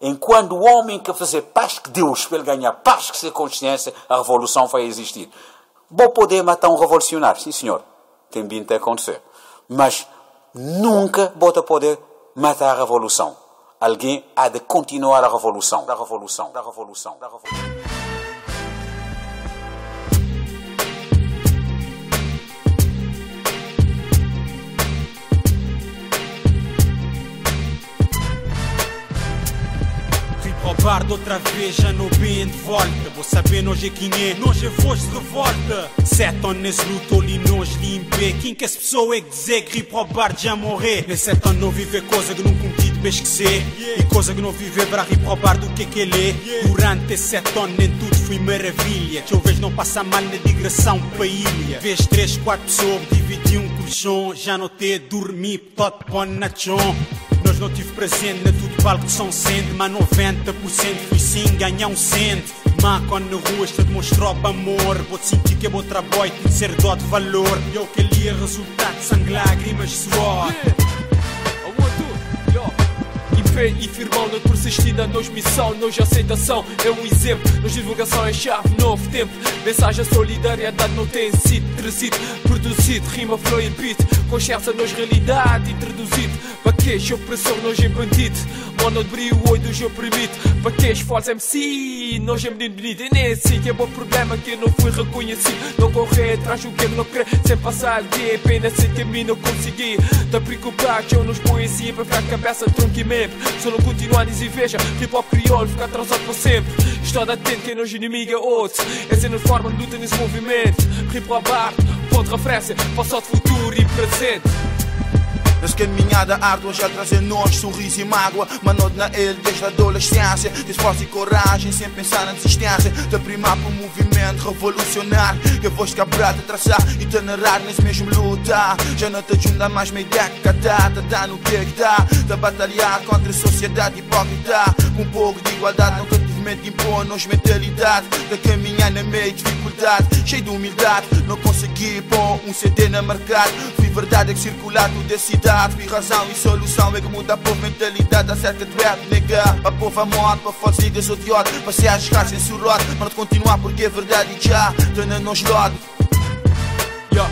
Enquanto o homem quer fazer paz com Deus, para ele ganhar paz com sua consciência, a revolução vai existir. Vou poder matar um revolucionário, sim senhor, tem vindo a acontecer. Mas nunca vou poder matar a revolução. Alguém há de continuar a revolução. A revolução, a revolução, a revolução. Roubar de outra vez, já não bem de volta. Vou saber nós é quem é, nós é voz de revolta. 7 anos luto, ali nós limpei. Quem que essa pessoa é que dizer que hip hop já morrer? Nesse 7 anos não vive coisa que não tive de esquecer. E coisa que não vive para hip hop do que é que ele é. Durante esses 7 anos nem tudo foi maravilha. Que eu vejo não passa mal na digressão pa ilha. Vês 3, 4 pessoas dividir um colchão. Já não ter dormir, tot pon na chão. Nós não tive presente na tudo palco de São Sente, mas 90% fui sim ganhar um cento. Mas quando na rua te demonstrou amor, vou te sentir que é bom trabalho e te ser dó de valor. E eu que ali é resultado de sangue, lágrimas e suor. Fé e firmão, não persistir na nos missão, nos aceitação é um exemplo, nos divulgação é chave, novo tempo. Mensagem solidariedade não tem sido trazido, produzido, rima, flow e beat. Consciência nos realidade introduzido, para que opressor nós é bandido. Mono de brilho, oi dos oprimido, para que esforço MC, nós é menino bonito. E nesse que é bom problema que não fui reconhecido. Não correr atrás do que não querer, sem passar de pena, sem que a mim não consegui. Tá preocupado, eu nos poesia para ficar cabeça, tronco e membro. Se não continuar desinveja, hip hop crioulo fica atrasado para sempre. Estou atento quem nos inimigo é outro. Essa é nos forma de luta nesse movimento. Hip hop arte, ponto de referência, passado, futuro e presente. Nessa caminhada árdua já trazem nós sorriso e mágoa. Mas na ele desde a adolescência. De esforço e coragem sem pensar na desistência. De primar para o movimento revolucionário. Que a voz de Cabral te traçar e te narrar nesse mesmo luta. Já não te ajuda mais meia década. Te dá no que é que dá. Te batalhar contra a sociedade hipócrita. Com um pouco de igualdade nunca tive medo de impor-nos mentalidade. De caminhar na meia dificuldade, cheio de humildade. Não consegui pôr um CD na mercado. Fui verdade é que circular toda a cidade. Vi razão e solução é que muda a povo mentalidade acerca do rap, nigga. A povo a morte, para fazer desse idiota. Passei a chegar censurado, mas não continuar porque é verdade e já tô na nos lado. Yo,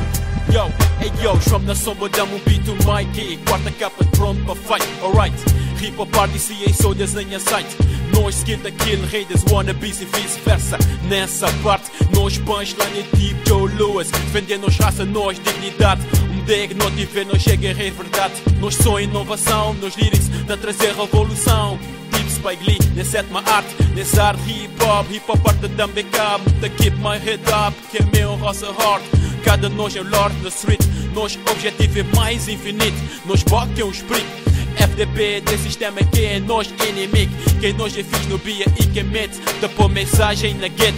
yo, hey yo, João na sombra dá-me um beat do mic. Quarta capa pronto para fight, alright. Hip hop party, se sou desenha site. Nós skill daquele haters, wannabes e vice-versa. Nessa parte, nós punchline é tipo Joe Lewis. Vendendo-nos raça, nós dignidade. Um dia que não tiver, nós é guerreiro, verdade. Nós só inovação, nos lyrics, da trazer revolução. Tipo Spike Lee, nessa sétima arte, nessa arte hip hop, hip hop arte da backup. Da keep my head up, que é meu raça hard. Cada nós é o Lord da street, nós objetivo é mais infinito. Nós boca é um espírito. FDP desse sistema que é nós inimigo. Quem nós é fiz no bia e quem mete, da pôr mensagem na get.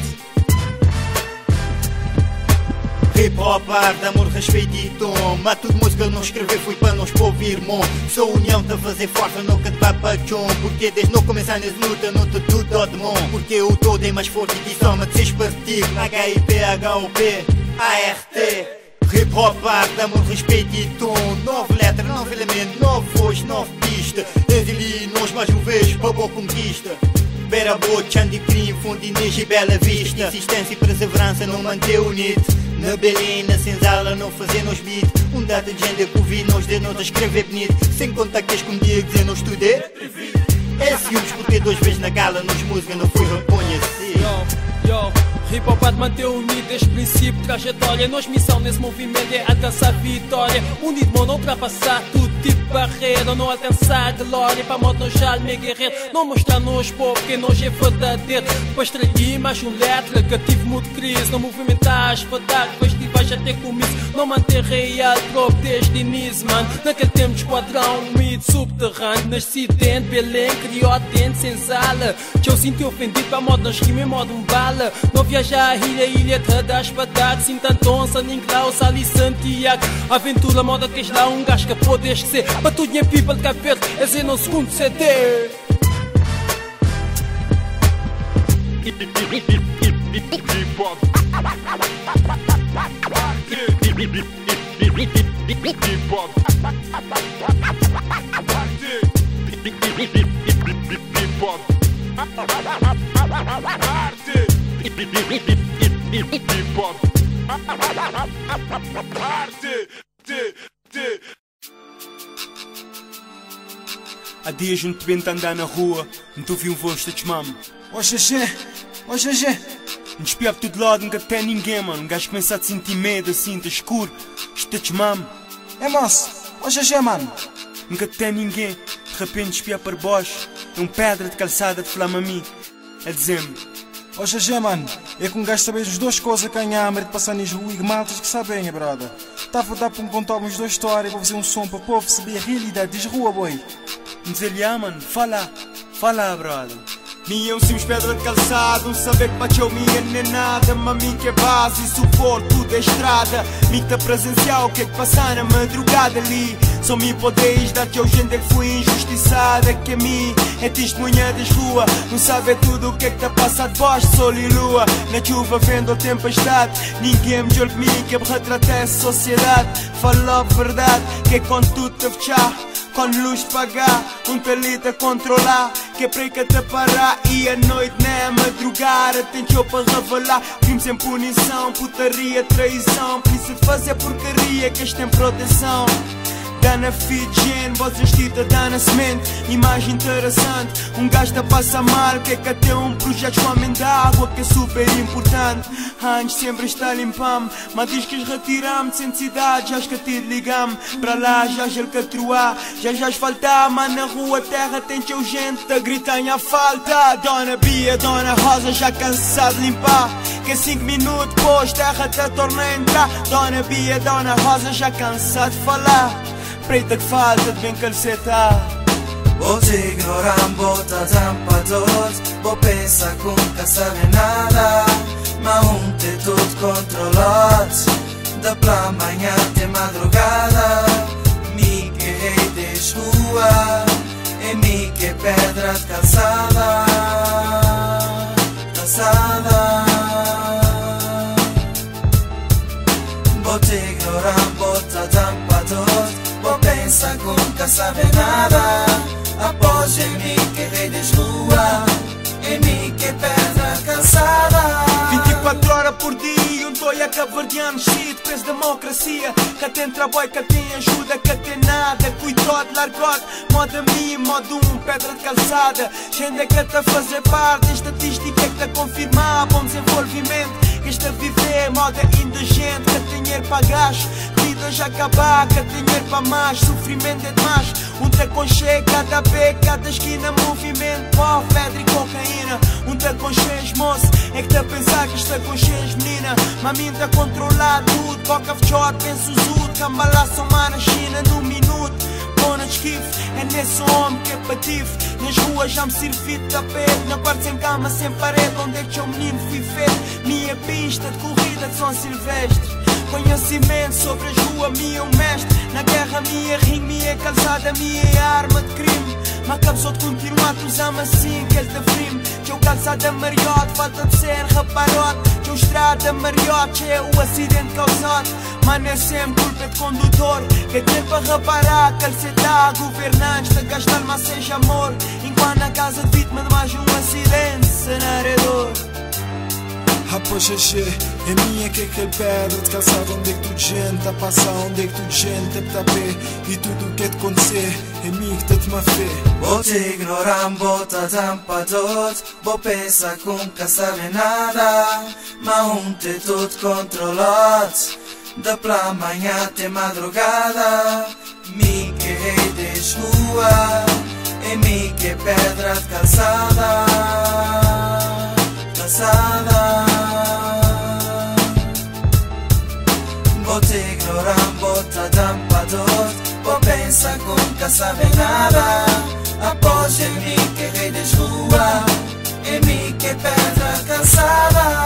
Hip hop, arte, amor, respeito e tom. Mas tudo música não escrever foi para nós povo irmão. Sou união te fazer força, nunca te vai pa chão. Porque desde não começar nessa luta, não te tudo de mão. Porque o todo é mais forte que soma de seis partidos. H-I-P-H-O-P, A-R-T. Hip hop, arte, amor, respeito e tom. 9 letras, 9 elementos, 9 voz, 9 pista. Exili nós mais uma vez, para boa conquista. Beira boa, Xande Crim, Fondinês e Bela Vista. Insistência e perseverança não manter unido. Na Belém, na senzala, não fazer nos beat. Um data de gente que ouvi, nós de nós a escrever bonito. Sem contar que és como dia dizer não estudei. É ciúmes porque 2 vezes na gala, nos música não fui reconhecido. Yo, yo. Hip hop há de manter unido este princípio, trajetória. Nós missão nesse movimento é alcançar vitória. Unido, mão, não ultrapassar tudo tipo de barreira. Não alcançar glória, pa moto nós já me guerreiro. Não mostrar-nos povo que nós é verdadeiro. Depois traí mais um letra que tive muito crise. Não movimentar espetáculo, festivais até comício. Não manter real próprio desde início, mano. Naquele tempo de esquadrão, mito subterrâneo. Nasci dentro, Belém, criou dentro, senzala. Que eu sinto ofendido, pa moto nós rima em modo um bala. Não viajar a ilha, ilha te dá espadade. Sinta Anton, San Nicolau, Sali, Santiago. Aventura, moda que és lá, um gajo que pode esquecer. Pa tudo minha people de Cabo Verde, esse é nosso segundo CD. Hip hop. Hip hop. Hip hop. Hip Hop Arte T T Há dias um te vento andar na rua, não te ouvi um voz te chamar-me. Ó GG, ó GG. Me espiar por todo lado, nunca tem ninguém, mano. Um gajo começa a te sentir medo, assim, tá escuro, está te chamar-me. É moço, ó GG, mano. Nunca tem ninguém, de repente espiar para baixo. É um pedra de calçada de flama a mim, a dizer-me. Ó GG, mano, é que um gajo sabe as duas coisas que a de passar nas ruas e maltas que sabem, brother. Tava a dar para me contar umas duas histórias, vou fazer um som para o povo saber a realidade das ruas, boi. Me dizer-lhe, ah, mano, fala, fala, brother. Minha um simples pedra de calçado, um saber que bateu minha nem nada, mas mim que é base e suporte da estrada. Mita presencial, o que é que passa na madrugada ali? Só me podeis dar que eu gente é que fui injustiçada, que a mim é testemunha das ruas. Não sabe tudo o que é que tá passado, voz, sol e lua. Na chuva, vendo a tempestade, ninguém melhor que mim que retrata essa sociedade. Fala a verdade, que é com tudo a fechar. Com luz de pagar, um talita a controlar, que é preca te parar. E a noite nem a madrugada tem show para revelar. Crime sem punição, putaria, traição. Polícia de fazer porcaria, que este tem proteção. Dana Fidgen, voz vestida, dana semente. Imagem interessante, um gajo tá passa mal. Que é que até um projeto com homem d'água, que é super importante. Antes sempre está limpam, mas diz que retiramos sem cidade, já que te ligam. Pra lá já gel catroá, já já asfaltar, mas na rua terra tem teu gente a gritar a falta. Dona Bia, Dona Rosa já cansado de limpar, que 5 minutos depois terra te torna a entrar. Dona Bia, Dona Rosa já cansado de falar, preta que falta de bem calcetar. Vou te ignorar, bota tampa tot, vou pensar que nunca sabe nada, mas um te tudo controlado, da pela manhã até madrugada. Mi que rei des rua, é mi que pedra de calçada, calçada. Vou te ignorar, bota tampa tot, vou pensar que nunca sabe nada. Após em mim que rei des rua, em mim que pedra cansada. 24 horas por dia, um toia caverdiano, shit, preço democracia. Que tem trabalho, que tem ajuda, que tem nada. Cuidado, largote, moda mim, modo um, pedra de calçada. Gente que tá a fazer parte, estatística que tá a confirmar bom desenvolvimento. Que está a viver, moda indigente, que tem dinheiro para gás. Vida já acabar, que tem dinheiro para mais, sofrimento é demais. Um taconche, cada beco, cada esquina, movimento, pó, pedra e cocaína. Um taconche, moço, é que tá a pensar que está com cheios, menina. Mami tá a controlar tudo, boca fechada, penso zudo, cambalaço, na China, num minuto. Bona de esquife, é nesse homem que é patife. Nas ruas já me servi de tapete, na quarto sem cama, sem parede, onde é que o menino fui feito. Minha pista de corrida de São Silvestre. Conhecimento sobre as ruas, minha um mestre. Na guerra, minha ring, minha calçada, minha arma de crime. Mas cabeça de continuar, tu usam assim que ele te frime. Teu calçada mariote, falta de ser raparote. Teu estrada mariote, é o acidente causado. Mano, é sempre culpa de condutor. Que tem para reparar, calcetar, governantes, te gastar, mas seja amor. Enquanto na casa de vítima de mais um acidente, cenário. Ah, pois GG, é minha que aquele pedra de calçada. Onde é que tu gente a passar, onde é que tu gente a pé. E tudo o que é de acontecer, é mim que te má fé. Vou te ignorar, bota tampa tot, vou pensar que nunca sabe nada, mas um te tudo controlado, da pela manhã até madrugada. Mi que rei des rua, é mi que pedra de calçada, calçada. Vou te ignorar, bota tampa tot, vou pensar que nunca sabe nada. Após em mim que rei des rua, em mim que pedra calçada.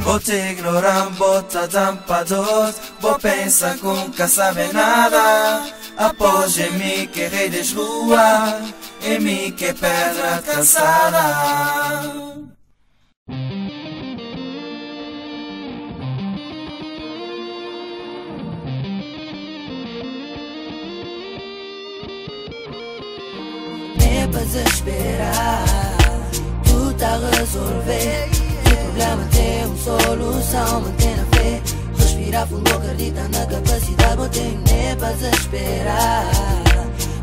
Vou te ignorar, bota tampa tot, vou pensar que nunca sabe nada. Após em mim que rei des rua, em mim que pedra calçada. Nem para desesperar. Tudo tá a resolver. Que problema tem uma solução, mantém a fé. Respirar fundo, acredita na capacidade, botei nem para desesperar.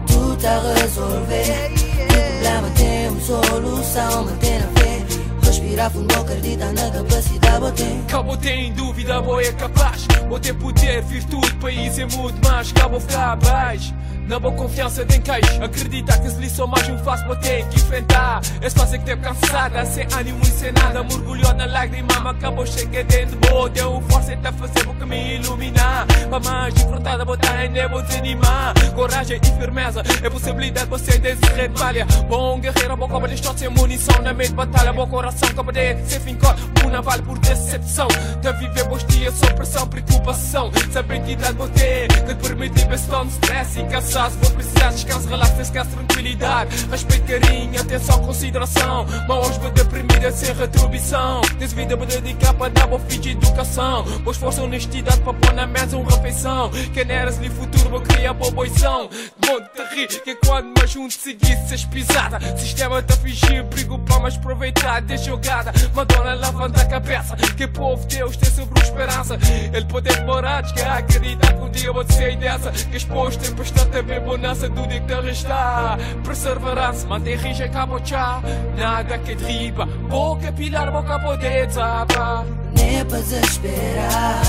Tudo tá a resolver. Que problema tem uma solução, mantém a fé. Respirar fundo, acredita na capacidade, botei. Cabo tem dúvida, boy é capaz. Vou ter poder, virtude, país é muito mais. Cabo ficar abaixo. Na boa confiança tem queixo. Acreditar que se lhe só mais um faço, vou ter que enfrentar. Esse fase que teve cansada, sem ânimo e sem nada. Mergulhou na lágrima, mas acabou chega dentro. Boa, deu força e tá fazer o que me iluminar. Pa mais enfrentada, botar em nem vou desanimar. Coragem e firmeza é possibilidade, você desrebalha. Bom guerreiro, bom copa de shot sem munição. Na meio de batalha, bom coração, capa de ser fincado. Por vale por decepção. De viver bons dias, só pressão, preocupação. Saber que idade vou ter, que te permite bastante stress e cansaço. Vou precisar de descanso, relax, descanso, tranquilidade. Respeito, carinho, atenção, consideração. Mas hoje vou deprimida sem retribuição. Tens vida vou dedicar para dar bom filho de educação. Vou esforço, honestidade para pôr na mesa uma refeição. Quem eras ali futuro, vou criar boa boição. Bom te rir, que quando mais junto seguisse seis pisada. Sistema tá fingir, perigo para mais aproveitar de jogada. Madonna levanta a cabeça, que povo Deus tem sobre esperança. Ele pode demorar, que acreditar que um dia vou sair dessa. Que exposto tempestade também bonança do dia que te restar. Perseverança, mantém rija cabochá. Nada que driba, boca pilar, boca poder desabar. Nem para desesperar,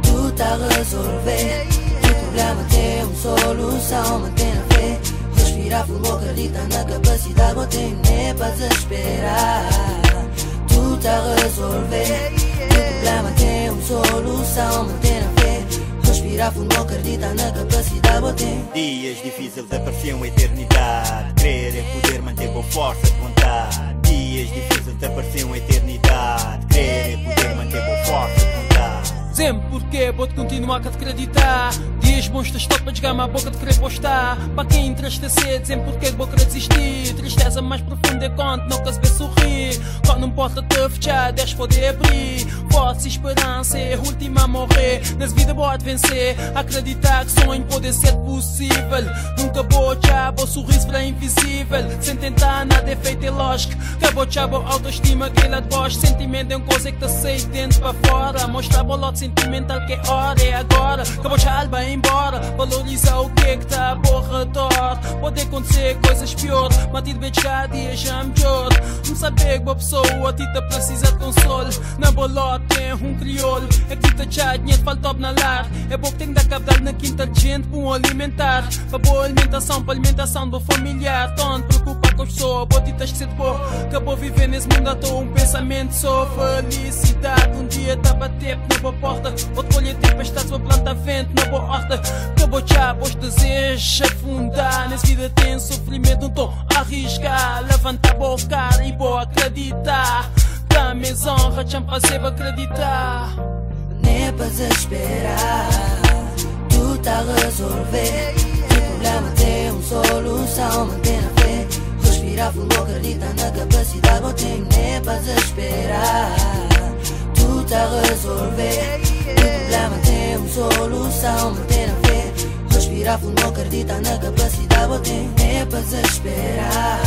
tudo tá a resolver. Que problema tem uma solução, mantém a fé. Respirar fundo, acredita na capacidade, botei nem para desesperar. Tudo tá a resolver. Que problema tem uma solução, mantém a fé. Respirar fundo, acredita na capacidade, botei. Dias difíceis apareciam eternidade. Crer é poder manter boa força de vontade. Dias difíceis apareciam eternidade. Crer é poder manter boa força de vontade. Dizem porquê, vou-te continuar a te acreditar. Dias bons te estou para desgamar a boca de querer postar. Para quem entristecer, dizem porquê vou querer desistir. Tristeza mais profunda é quando nunca se vê sorrir. Quando não porta te fechar, deixa poder abrir. Força e esperança é a última a morrer. Nessa vida pode vencer, acreditar que sonho pode ser possível. Nunca vou tchau, o sorriso para invisível. Sem tentar nada é feito, é lógico. Acabou tchau, autoestima que ela de voz. Sentimento é uma coisa que te sai dentro para fora. Mostrar bolote sentimental que é hora, é agora. Acabou tchau, vai embora. Valoriza o que é que tá ao redor. Pode acontecer coisas pior, mas te beijar dia já melhor. Não saber que boa pessoa ti te precisa de consolo. Na bolote tem um crioulo, é que te tchá, dinheiro falta na lar. É bom que tem que dar capital na quinta de gente para um alimentar. Para boa alimentação, para alimentação do familiar. Tonto, preocupa com as pessoas, boa ti tens que ser de boa. Acabou viver nesse mundo à toa, um pensamento só. Felicidade, um dia tá bater na boa porta. Vou te colher tempestades, vou plantar vento na boa horta. Acabou já, bons desejos afundar. Nessa vida tem sofrimento, não tô a arriscar. Levanta a boca e vou acreditar. Dá-me honra, te fazer acreditar. Nem para desesperar, tudo tá a resolver. Que problema tem uma solução, mantém a fé. Respirar fundo, acredita na capacidade, botei nem para desesperar. Tudo tá a resolver. Que problema tem uma solução, mantém a fé. Respirar fundo, acredita na capacidade, botei nem para desesperar.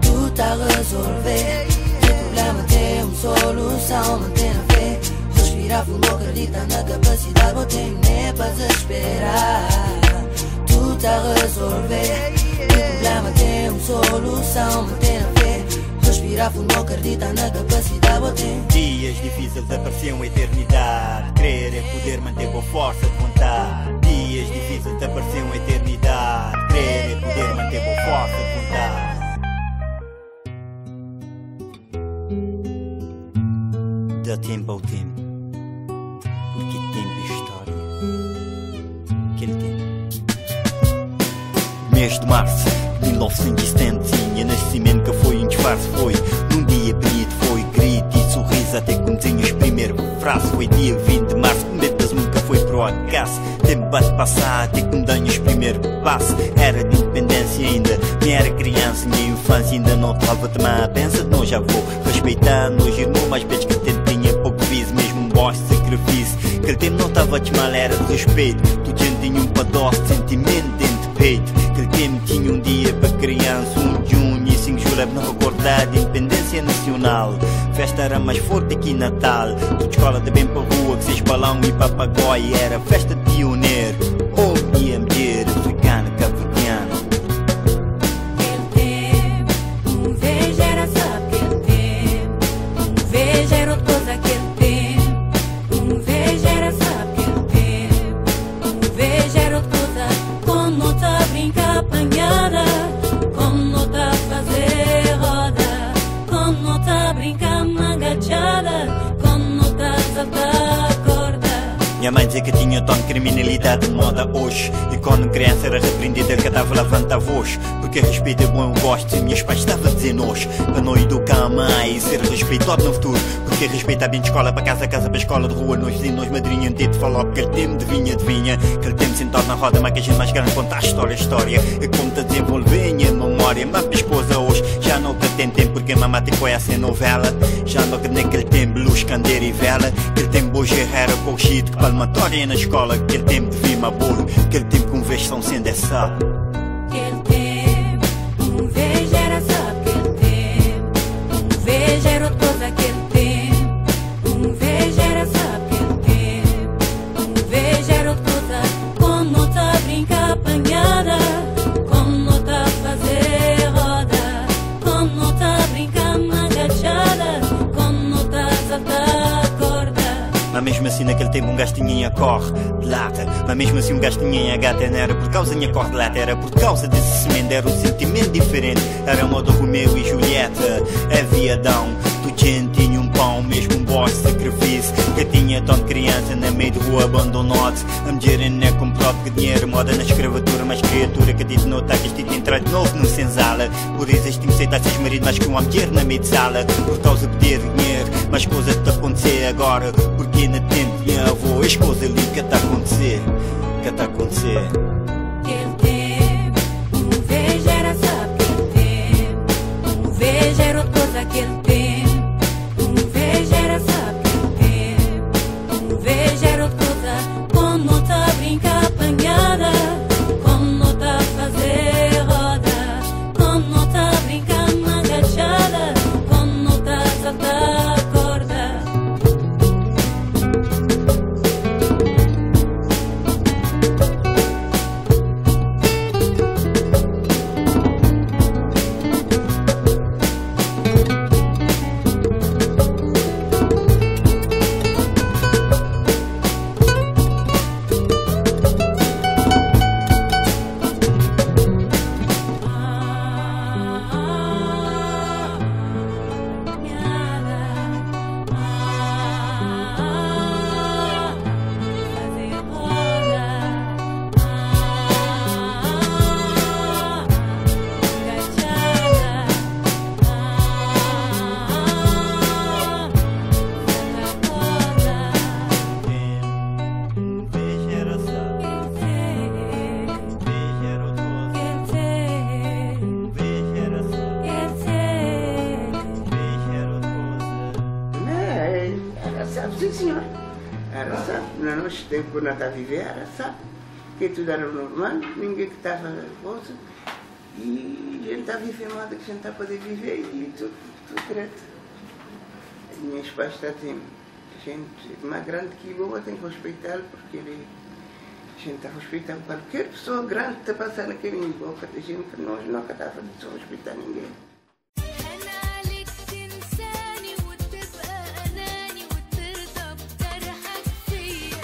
Tudo tá a resolver. Que problema tem uma solução, mantém a fé. Respirar fundo, acredita na capacidade, botei nem para desesperar. Tudo tá a resolver. Que problema tem uma solução, mantém a fé. Respirar fundo, acredita na capacidade, botei. Dias difíceis apareciam eternidade. Crer é poder manter boa força de vontade. Dias difíceis apareciam eternidade. Crer é poder manter boa força de vontade. Dá tempo ao tempo, porque tempo é história. Aquele tempo. Mês de março de 1970, tinha nascimento que foi um disfarce. Foi num dia bonito, foi grito e sorriso até que desenhos primeiro frase. Foi dia 20 de março, que metas nunca foi pro acaso. Tempo bate passar até que me danhas primeiro passo. Era de independência ainda, nem era criança, minha infância ainda não estava tomar a benção de nós já vou. Respeitando os irmãos mais velhos que tempo tinha pouco viso, mesmo um boss de sacrifício. Aquele tempo não estava de mal, era de respeito. Todo gente tinha um padoce de sentimento dentro. peito. Aquele tempo tinha um dia para criança, 1 de junho e 5 de julho, não recordar de independência nacional. Festa era mais forte que Natal. Tudo escola de bem para rua, que seis balão e papagaio. Era festa de pioneiro, ou dia mulher africana, cabo-verdiana. Aquele tempo, um vejo era só aquele tempo. Um vejo era outra coisa aquele tempo. Um vejo era só aquele tempo. Um vejo era outra coisa. Como tá brinca apanhada, como tá fazer roda, como tá brinca mangachada, como tá saltar corda. Minha mãe dizia que tinha tom de criminalidade de moda hoje. E quando criança era repreendida, ele cantava levanta a voz. Porque respeito é bom, eu gosto. E meus pais estavam a dizer nós, para não educar a mãe e ser respeitado no futuro. Porque respeitar bem de escola para casa, casa para escola, de rua, nós vizinhos, nós madrinha, um te falou porque aquele tempo de vinha, de vinha. Aquele tempo sentado na roda, mas que a gente mais grande conta a história, a história. E como te desenvolver a memória. Mas minha esposa hoje já nunca tem tempo, porque a mamãe te põe a ser novela. Já nunca naquele tempo, luz, candeeiro e vela. Aquele tempo hoje era corrigido, que palmatória na escola. Aquele tempo de vima bolo, aquele tempo que um vez são sendo essa. Aquele tempo, um vejo era só aquele tempo. Um vejo era outra coisa aquele tempo. Um vejo era só aquele tempo. Um vejo era outra coisa. Como tá brinca apanhada, como tá fazer roda, como tá brinca mangachada, como tá saltar corda. Mas mesmo assim naquele tempo um gajo tinha a corre de lata. Mas mesmo assim um gajo tinha a gata. Não era por causa da minha cor de lata, era por causa desse semente. Era um sentimento diferente, era moda Romeu e Julieta. Havia Adão, tu gente tinha um pão, mesmo um boss sacrifício. Que tinha tão de criança na meio de rua abandonado. A mulher não é comprado que dinheiro, moda na escravatura. Mas criatura que dito não tá que este entrar de novo no senzala. Por isso este aceitar seus marido mais que uma mulher na meio de sala. Por causa de poder dinheiro, mas coisa te acontecer agora. Porque na tempo minha avó, as coisas ali que tá a acontecer, que tá a acontecer. Aquele tempo, um vejo era só aquele tempo. Um vejo era outra coisa aquele tempo. Um vejo era só aquele tempo. Um vejo era outra coisa. Como tá brinca apanhada, como tá fazer roda, como tá brinca mangachada, como tá saltar corda. Fazer roda, agachada, corda. Um beijo era só, um beijo era outra coisa. Um beijo era só, um beijo era outra coisa. Não, era sabe, sim senhor. Era sabe. No nosso tempo, quando eu estava a viver, era sabe. Que tudo era normal, ninguém que estava coisa. E a gente está a viver moda que a gente está a poder viver e tudo, tudo direito. Minhas pais estão assim, gente mais grande que boa tem que respeitá-lo porque ele, a gente está a respeitar qualquer pessoa grande que está passando naquele boca da gente que nós nunca estava a respeitar ninguém. أنا عليك تنساني وتبقى أناني وترضى بجرحك فيا.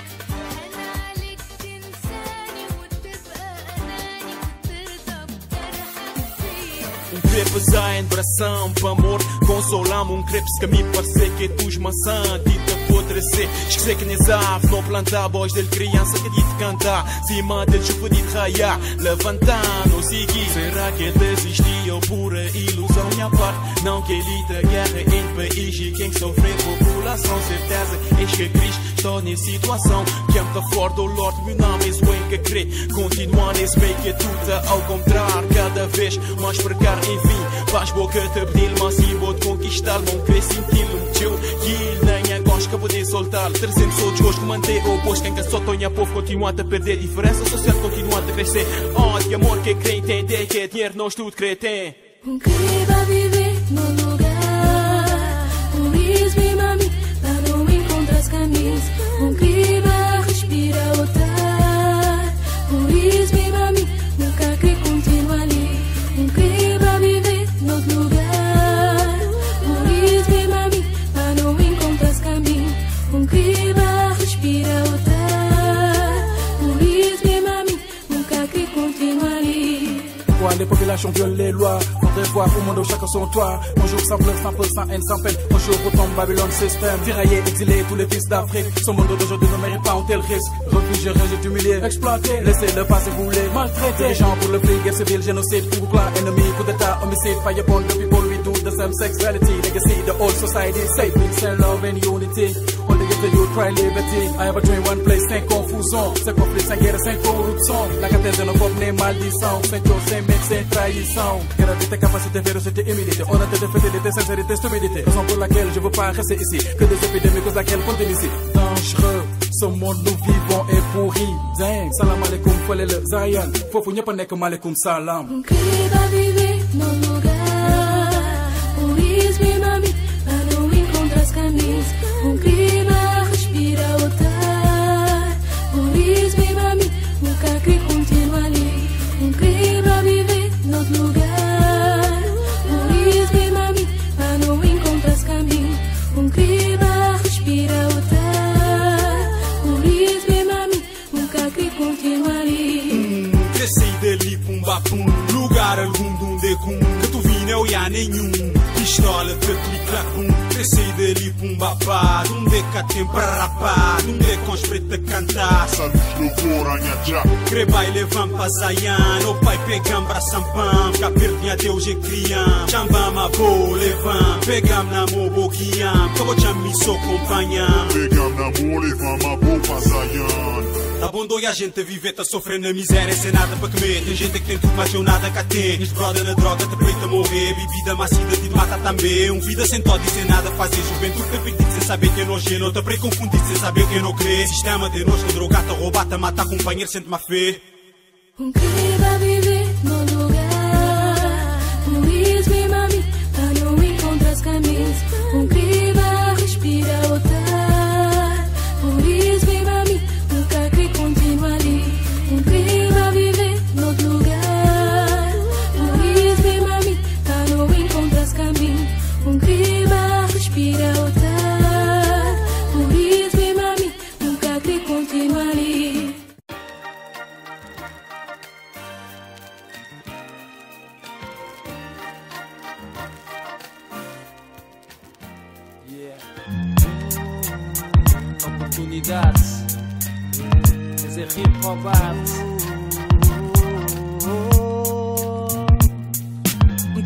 أنا عليك تنساني وتبقى أناني وترضى بجرحك فيا. Um crepe em bração, pa amor, consolar-me. Um crepe que me parece que tu maçã, dita apodrecer. Esquecer que nes ave, não plantar, voz dele criança que dite cantar. Cima dele chuva de raiar, levantar, não seguir. Será que ele desistiu pura ilusão? Minha parte, não que ele te guerra entre país e quem sofre população. Certeza, eis que Cristo estou nessa situação. Que é muito forte o Lord, meu nome é o que crê. Continuar nesse meio que tudo ao contrário, cada vez mais precário. Enfim, faz boca te pedir, mas se vou te conquistar, não querer sentir-lo, teu que ele nem a gosta. que poder soltar. Trazemos só desgosto, manter o oposto. Quem só tonha povo continua a perder. Diferença social continua a crescer. Ódio, amor, que crê entender que dinheiro nós tudo crê tem. Um que vai viver no lugar. Por isso, mami, para não encontrar os caminhos. Um que vai respirar o ar. Por isso, mami, nunca que continua ali. Um que vai viver no lugar. Por isso, mami, para não encontrar os caminhos. Um que vai respirar o ar. Por isso, mami, nunca que continua ali. Pourquoi les populations violent les lois? Faudrait voir au monde où chacun son toit. Un jour sans pleurs, sans peur, sans haine, sans peine. Un jour retombe Babylone système. Tiraillé, exilé, tous les fils d'Afrique. Ce monde d'aujourd'hui ne mérite pas un tel risque. Refugié, rejeté, humilié, exploité. Laissez le passé rouler, maltraité. Les gens pour le flic, guerre civile, génocide, ou clan ennemi, coup d'état, homicide, fireball, the people we do the same sex, reality, legacy, the old society. Say peace and love and unity. Only get the youth try liberty. I have a dream, one place, sans confusion. Sans conflit, sans guerre, sans corruption. La cartelle xénophobe n'est maldição. Sans cause, sans mec, sans trahison. Gravité, capacité, véracité, humilité. Honnêteté, fidélité, sincérité, stupidité. Raison pour laquelle je veux pas rester ici. Que des épidémies, cause laquelle continue ici. Dangereux, ce monde nous vivons est pourri. Damn, salam alaikum, fallait le Zion. Fofu ñëpp a nekk maaleykum salam. Um que vai viver no lugar. Por isso, mami, para não encontrar os caminhos. Um que vai respirar o ar. Por isso, mami, nunca que continua ali. Um que vai viver no lugar. Por isso, mami, para não encontrar os caminhos. Um que vai respirar o ar. Por isso, mami, nunca que continua ali. Cresci dali, pumba pum. Lugar algum de um decum. Que tu vi não há nenhum. Pistola de clic clac bum. Cresci dali, pumba pá. De um deca tem pra rapá. De um deca com espreita cantar. Essa luz no coranha já. Creba e levam pa Zayan. O pai pegam pra Sampam. Já perdi a Deus e criam. Chambam a bo levam. Pegam na mo boquiam. Como cham so companham. Pegam na mo levam a bo pa Zayan. Tá bom dói a gente viver, tá sofrendo na miséria sem nada para comer. Tem gente que tem tudo, mas eu nada cá tem. Este brother na droga te peita morrer. Bebida macida te mata também. Um vida sem toque e sem nada fazer. Juventude te perdido sem saber quem nós é. Não te preconfundido sem saber quem não crê. Sistema de nós que droga te rouba, te mata, companheiro, sente má fé. Um que vai viver no lugar. Por isso, mami, para não encontrar os caminhos. Um que vai respirar o ar. Por isso, mami, nunca que continua ali. Um que vai viver no lugar. Por isso, mami, para não encontrar os caminhos. Um que vai respirar o ar. Por isso, mami, nunca que continua ali. Yeah. Oportunidades. Esse é hip hop art.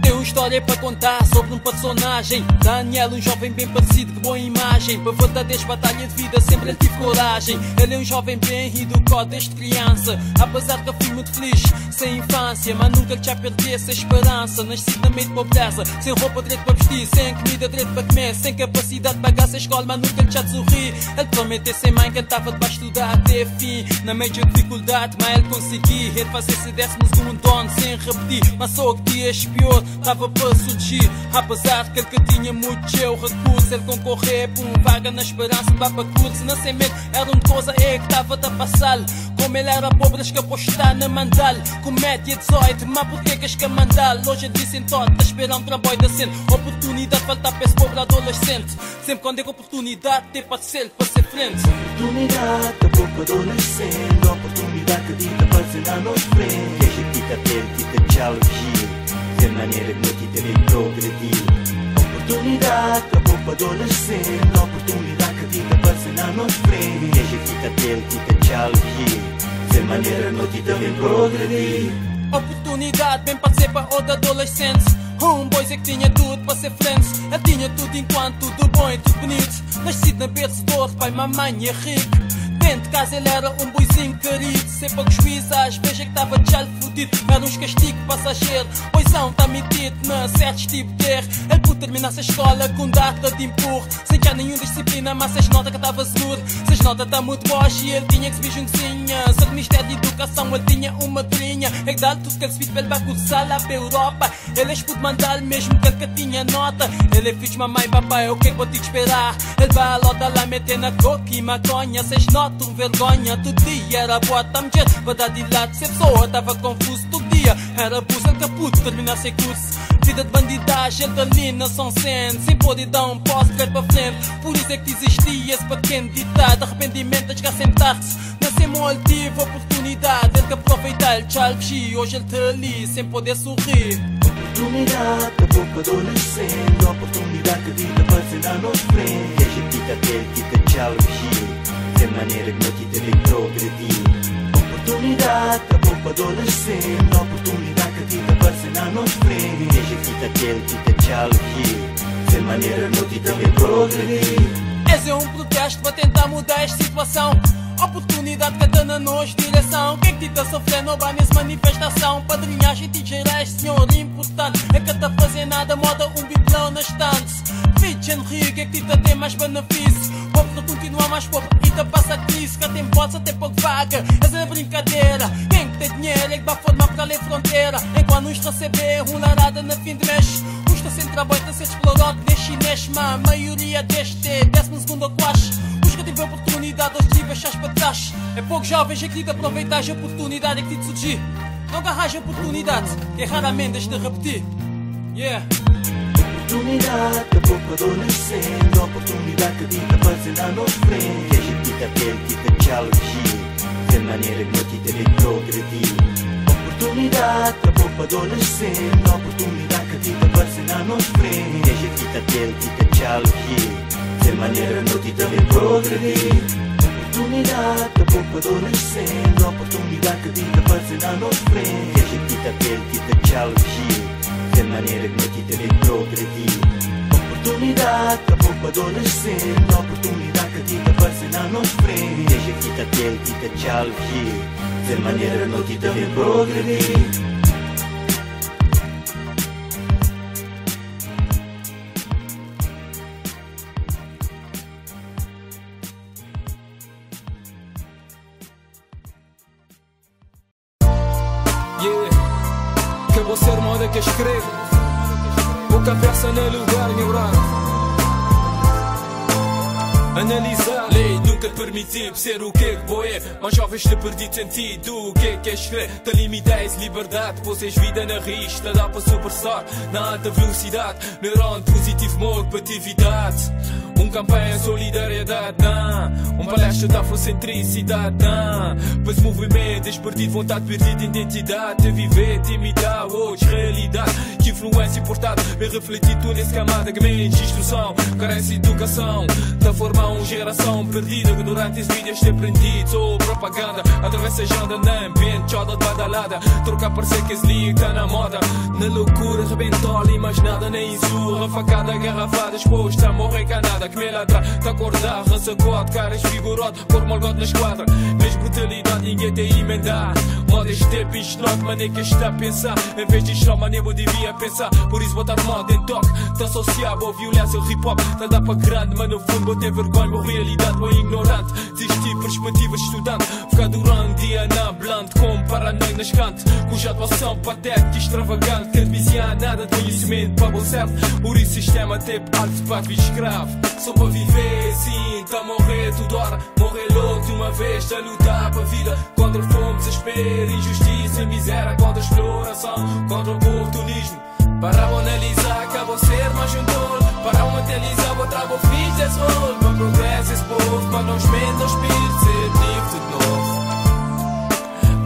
Tem uma história para contar sobre um personagem. Daniel, um jovem bem parecido, de boa imagem. Para verdadeiras batalha de vida, sempre ele tive coragem. Ele é um jovem bem educado desde criança. Apesar que eu fui muito feliz, sem infância, mas nunca lhe já perdi essa esperança. Nascido no meio de pobreza, sem roupa direito para vestir, sem comida direito para comer, sem capacidade de pagar essa escola, mas nunca lhe já sorri. Ele prometeu ser mãe, cantava debaixo do até fim. Na meio de dificuldade, mas ele consegui. Ele fazer-se 12º ano sem repetir. Mas só que dias pior tava para surgir. Apesar que ele que tinha muito seu recurso, ele concorrer por um vaga na esperança de para curso. Nascimento era uma coisa é que tava a passar. Como ele era pobre, escapou estar na mandal. Comédia 18, mas por que que que mandar? Loja disse então, tá esperando um trabalho decente. Oportunidade falta para esse pobre adolescente. Sempre quando é que oportunidade tem para ser, para ser frente. Oportunidade, tá pouco adolescente. Oportunidade que dita para ser na nossa frente. Que a gente tá ter, tita tchau, vigil. De maneira que não te também progredir. Oportunidade, tá pouco adolescente. Oportunidade que dita para ser na nossa frente. Que a gente tá ter, tita tchau, vigil. De maneira que não te também progredir. Oportunidade bem para ser para outro adolescente. Um boy é que tinha tudo para ser frente. Ele tinha tudo enquanto tudo bom e tudo bonito. Nascido na berço de ouro, pai, mamãe é rico. Dentro de casa ele era um boizinho querido. Sempre com juízo, às vezes é que tava já fudido. Era uns castigo passageiro. Boizão tá metido na certos tipo de erro. Ele pôde terminar essa escola com data de empurro. Sem que há nenhum disciplina. disciplina, mas seis nota que tava seguro. Seis nota tá muito boas e ele tinha que se juntinha. Só que Ministério de Educação ele tinha uma trinha. É que dá tudo que ele se fez para cursar lá pra Europa. Ele pude mandar mesmo que ele que tinha nota. Ele é filho de mamãe e papai, o que é que vou te esperar? Ele vai lota lá meter na coca e maconha. Seis nota, um vergonha, todo dia era boa, tá mulher para dar de lado. Se a pessoa tava confuso, todo dia era abuso, ele caputo, terminar sem curso. Vida de bandidagem, ele ali na São Sente, sem poder dar um passo de para frente. Por isso é que existia esse pequeno ditado: arrependimento a chegar sempre tarde. Nascemos ele tive oportunidade, ele que aproveitar, ele tchau, hoje ele tá ali, sem poder sorrir. Oportunidade, tá pouco adolescente. Oportunidade que te aparece na nossa frente. Deixa que te ter, que te tchau, de maneira que não te deve progredir. Oportunidade, tá pouco adolescente. Oportunidade que te aparece na nossa frente. Deixa que te ter, que te tchau, de maneira que não te deve progredir. Esse é um protesto para tentar mudar esta situação. Oportunidade que tá na nossa direção. Quem que te tá sofrendo vai nessa manifestação. Padrinhagem te gerais, senhor importante. É que tá fazendo nada, moda um biblão na estante. Fitch Henrique é que te tem mais benefício. Pobre continua mais pobre e te passa a crise. Que tem bolsa, tem pouco vaga. Essa é brincadeira. Quem que tem dinheiro é que vai formar para além fronteira. Enquanto uns receber um larada na fim de mês. Uns tá sem trabalho, tá ser explorado de chinês. Mas a maioria deste é 12º ou quase. Que tive a oportunidade, hoje tive achas para trás. É pouco jovens é que te aproveitar a oportunidade é que te surgir. Não agarras a oportunidade, que é raramente has de repetir. Yeah. Oportunidade, tá pouco adolescente. Oportunidade que te aparece na nossa frente. Deixa que te ter, que te tchau, de maneira que não te deve progredir. Oportunidade, tá pouco adolescente. Oportunidade que te aparece na nossa frente. Deixa que te ter, que te tchau, de maneira que não te deve progredir. Oportunidade, tá pouco adolescente. Oportunidade que te aparece na nossa frente. Deixa que te ter, que te tchau, de maneira que não te deve progredir. Oportunidade, tá pouco adolescente. Oportunidade que te aparece na nossa frente. Deixa que te ter, que te tchau, de maneira que não te deve progredir. Que escrevo, pouca versa no lugar, meu raro. Analisar, lei nunca te permitir ser o que que é, mas jovens te perdi sentido. O que é que és crer? Te limitais liberdade, vocês vida na rista, dá para superstar na alta velocidade. Neurônio positivo, morto para atividade. Um campanha solidariedade, não. Um palestra da afrocentricidade, não. Pois movimento, perdido, vontade, perdida, identidade. Te viver, te imitar, hoje, realidade. Que influência importante, me refletir tu nesse camada que mente, instrução, carece de educação. Da formar uma geração perdida que durante as vidas te aprendido. Sou propaganda, atravessa a janda na ambiente, choda de badalada. Trocar parecer que esse liga tá na moda. Na loucura, rebentola, mas nada nem insurra. Facada, garrafada, exposta, morrer canada. Que me ladra, te acordar, ressacode, caras vigorote, por malgote na esquadra. Mas brutalidade, ninguém te emendar. Moda este bicho, not, mané que está a pensar. Em vez de chão, mané, eu devia pensar. Por isso botar moda em toque, te associava à violência, hip hop. Te dá para grande, mas no fundo, vou ter vergonha, boa realidade, vou ignorante. Desistir, perspectiva de estudante. Ficar durante dia na blante, com paranoia nas canto. Cuja atuação patética, extravagante, que dizia nada de conhecimento para bom certo. Por isso, sistema teve alto para vir escravo. Só para viver, sim, tá morrer toda hora. Morrer logo de uma vez, tá lutar para a vida. Contra fome, desespero, injustiça, miséria. Contra a exploração, contra o oportunismo. Para analisar, acabou ser mais um tolo. Para mentalizar, vou travar o fiz desse rolo. Para progresso esse povo, para nós menos espírito ser livre de novo.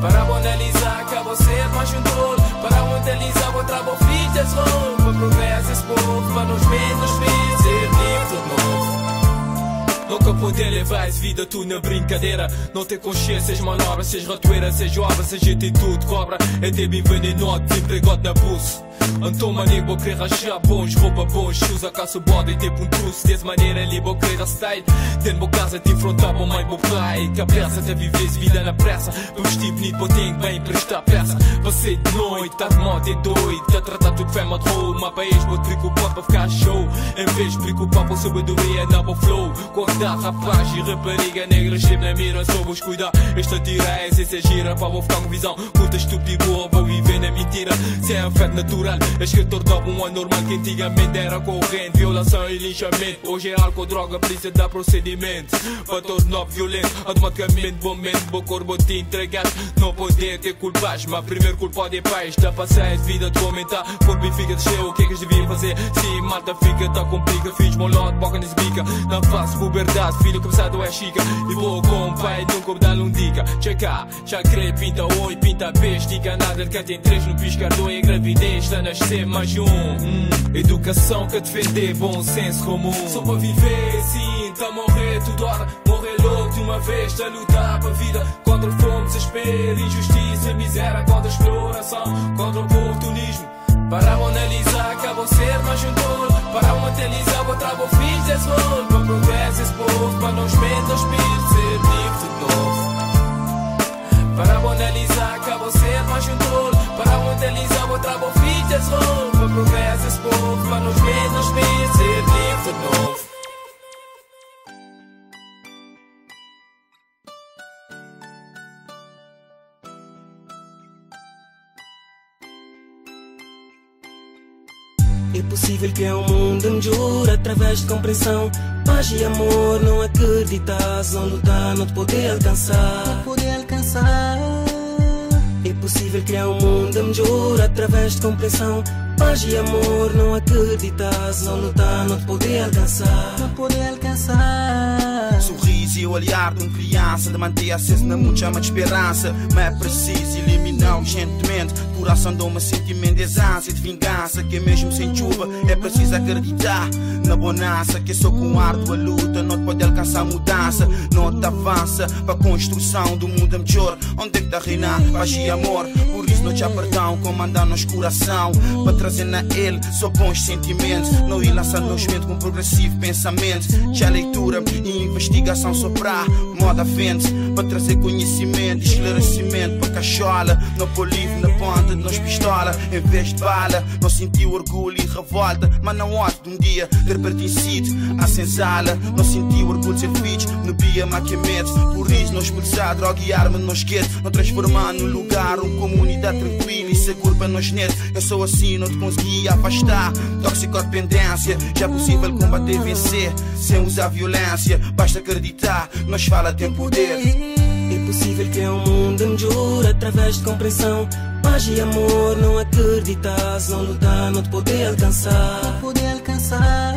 Para analisar, acabou ser mais um tolo. Para mentalizar, vou travar o fiz desse rolo. Para progresso esse povo, para nós menos espírito ser livre de novo. Nunca poder levar essa vida tu na brincadeira. Não ter consciência, seja manobra, seja ratoeira, seja obra, seja atitude, cobra. É ter envenenado, desempregado na bolsa. Então mané, vou querer rachar bons, roupa bons, shoes, a calça body, tipo truce. Dessa maneira ali vou querer style. Dentro de casa te enfrentar, bom mãe, bom pai. Cabeça até viver vida na pressa. Para vestir bonito, vou ter que bem prestar peça. Você de noite, tá de moto, é doido. Tá tratar tudo fé, matou. Uma país, vou te preocupar para ficar show. Em vez de preocupar com sabedoria, na boa flow. Cortar rapaz e rapariga negra, sempre na mira, só vos cuidar. Esta tira é essência gira, pá, vou ficar com visão. Curta estúpido, burra, vou viver na mentira. Sem afeto natural, escritor dava um anormal que antigamente era corrente. Violação e linchamento, hoje é álcool, droga, polícia dá procedimento. Para tornar violento, automaticamente, bom mente, bom corpo te entregar. Não poder ter culpas, mas primeiro culpado é paz. Dá passar vida de comentar, corpo e fica cheio, o que é que devia fazer? Se malta fica, tá complica, fiz molote, boca nesse bica. Não faço puberdade, filho, cabeçado é chica. E vou com o pai, nunca me dá um dica. Checa, já crê, pinta oi, pinta peixe, dica nada, que tem três no piscar, doi, a gravidez, está a nascer mais um. Educação que defender, bom senso comum. Só para viver, sim, tá a morrer toda hora. Morrer logo de uma vez, tá a lutar para a vida. Contra fome, desespero, injustiça, miséria, contra a exploração, contra o oportunismo. Para analisar, acabou ser mais um tolo. Para analisar, vou travar o fim desse rolo. Para progresso esse povo, para nós menos espírito, ser livre de novo. Para analisar, acabou ser mais um tolo. Para analisar, vou travar o fim desse rolo. Para progresso esse povo, para nós menos espírito, ser livre de novo. É possível criar um mundo melhor através de compreensão, paz e amor. Não acreditas, não lutar, não te poder alcançar. Não poder alcançar. É possível criar um mundo melhor através de compreensão, paz e amor. Não acreditas, não lutar, não te poder alcançar. Não poder alcançar. Sorriso e o olhar de um criança de manter aceso na mundo chama de esperança. Mas é preciso eliminar urgentemente coração de uma sentimento de ânsia de vingança. Que mesmo sem chuva é preciso acreditar na bonança. Que só com árdua luta não te pode alcançar mudança. Não te avança para a construção do mundo melhor, onde é que tá reinar paz e amor. Por isso não te perdão, comandar-nos coração para trazer na ele só bons sentimentos. Não ir lançar-nos mente com progressivo pensamento. Já leitura e investigação só pra moda vende, para trazer conhecimento e esclarecimento. Para cachola, não pôr livre na ponta de nós pistola em vez de bala. Não senti orgulho e revolta, mas não ódio de um dia ter pertencido à senzala. Não senti orgulho de ser filho, no bia maquimete. Por isso não expulsar droga e arma nos gueto. Não transformar num lugar uma comunidade tranquila e segura para nós netos. Eu sou assim, não te consegui afastar. Toxicodependência, já é possível combater e vencer sem usar violência. Basta acreditar, nós fala tem poder. É possível criar um mundo melhor através de compreensão, paz e amor. Não acreditas, não lutar, não te poder alcançar. Não poder alcançar.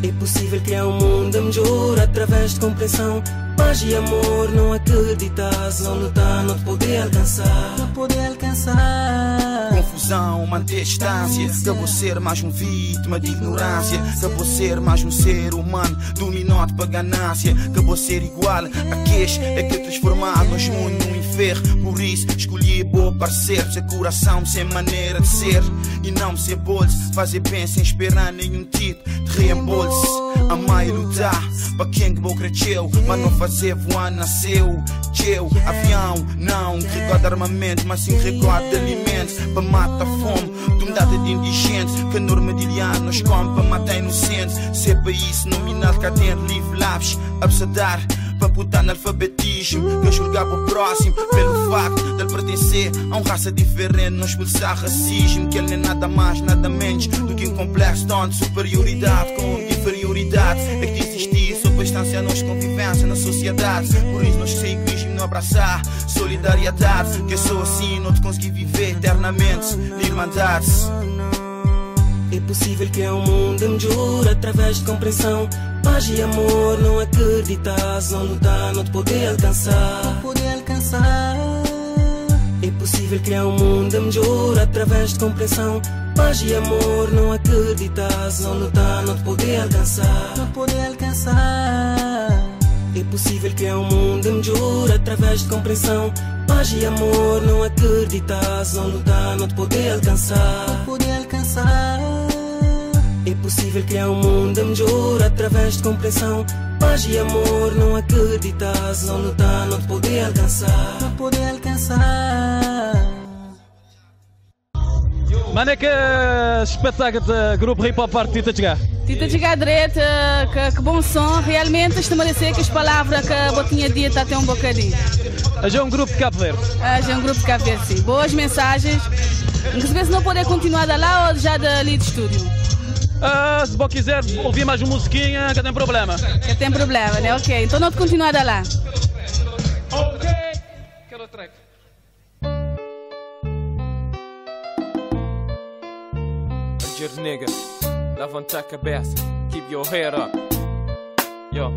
É possível criar um mundo melhor através de compreensão, paz e amor. Não acreditas, não lutar, não te poder alcançar. Não poder alcançar. Confusão, manter distância. Que vou ser mais um vítima de ignorância. Que vou ser mais um ser humano dominado para ganância. Que vou ser igual a queixa é que transformar nos mundo num inferno. Por isso escolhi boa parceiro, ser coração sem maneira de ser e não ser bolso. Fazer bem sem esperar nenhum tipo de reembolso. Amar e lutar para quem que bom cresceu, mas não fazer voar nasceu. Tcheu, avião, não recorde de armamento, mas sim recorde de alimento. Para matar fome de um data de indigente que a norma de nos come para matar inocente. Ser país nominal cá dentro, livre lápis, absadar para botar analfabetismo. Que julgar o próximo pelo facto de ele pertencer a uma raça diferente. Não expulsar racismo, que ele nem nada mais, nada menos do que um complexo de superioridade com inferioridade. É que existir sob a distância, nós convivência na sociedade. Por isso nós sem egoísmo não abraçar solidariedade. Que eu sou assim, não te consegui viver eternamente na irmandade. É possível criar um mundo melhor através de compreensão, paz e amor. Não acreditas, não lutar, não te poder alcançar. Não poder alcançar. É possível criar um mundo melhor através de compreensão, paz e amor. Não acreditas, não lutar, não te poder alcançar. Não poder alcançar. É possível criar um mundo melhor através de compreensão, paz Paz e amor, não acreditas, não lutar, não te poder alcançar. Não poder alcançar. É possível criar um mundo melhor através de compreensão. Paz e amor, não acreditas, não lutar, não te poder alcançar. Não poder alcançar. Mano, é que espetáculo de grupo hip hop arte Tita chegar? Tita chegar direito, que bom som. Realmente isto merecer que as palavras que a botinha dia está até um bocadinho. É um grupo de Cabo Verde. É um grupo de Cabo Verde, sim. Boas mensagens. Inclusive, se não poder continuar da lá ou já dali de estúdio? Se você quiser ouvir mais uma musiquinha, que tem problema. Que tem problema, né? Ok, então não te continuar da lá. Ok. Quero track. Nigga, levanta a cabeça, keep your head up. Yo.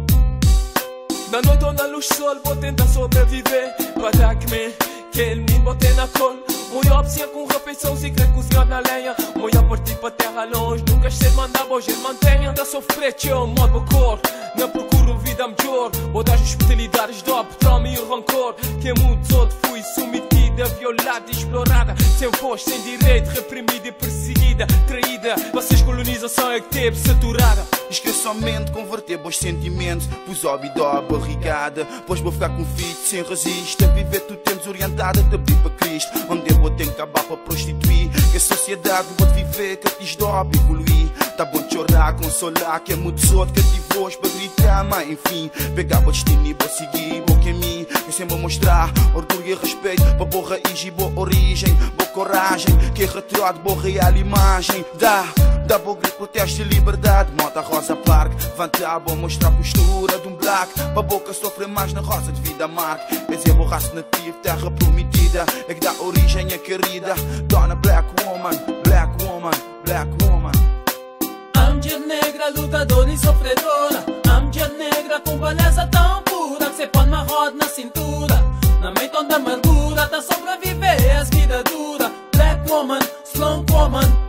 Na noite ou na luz sol, vou tentar sobreviver. Para dar comer, que ele me bote na col. Molho opção com refeição, se crê cozinhar na lenha. Molho a partir pra terra longe, nunca se manda, hoje ele mantenha. Da sofrer, tchau, modo cor. Não procuro vida melhor. Vou dar hospitalidades, dop, trauma e o rancor. Que é muito outro, fui submetida, violada e explorada. Sem voz, sem direito, reprimida e perseguida, traída. Vocês colonização é que teve saturada. Esqueço somente converter bons sentimentos. Pus óbito à barricada, pois vou ficar com filho sem resista. Viver tu tens orientada, te abrir para Cristo. Onde eu vou ter que acabar para prostituir. Que a sociedade vou te viver, que te desdobre evoluir. Tá bom de chorar, consolar, que é muito sorte, que te voz para gritar. Mas enfim, pegar o destino e vou seguir, vou caminho. Eu sempre vou mostrar orgulho e respeito para boa raiz e boa origem, boa coragem, que é retrato, boa real imagem. Dá bom grito, protesto e liberdade. Mota Rosa Park, levanta, vou mostrar a postura de um black. Pa boca sofre mais na rosa de vida marque. É borraço nativo, terra prometida, é que dá origem à querida Dona Black Woman, Black Woman, Black Woman. A mulher negra, lutadora e sofredora. A mulher negra com beleza tão pura que se põe uma roda na cintura. Na meio da amargura, tá sobreviver as vida dura. Black woman, strong woman.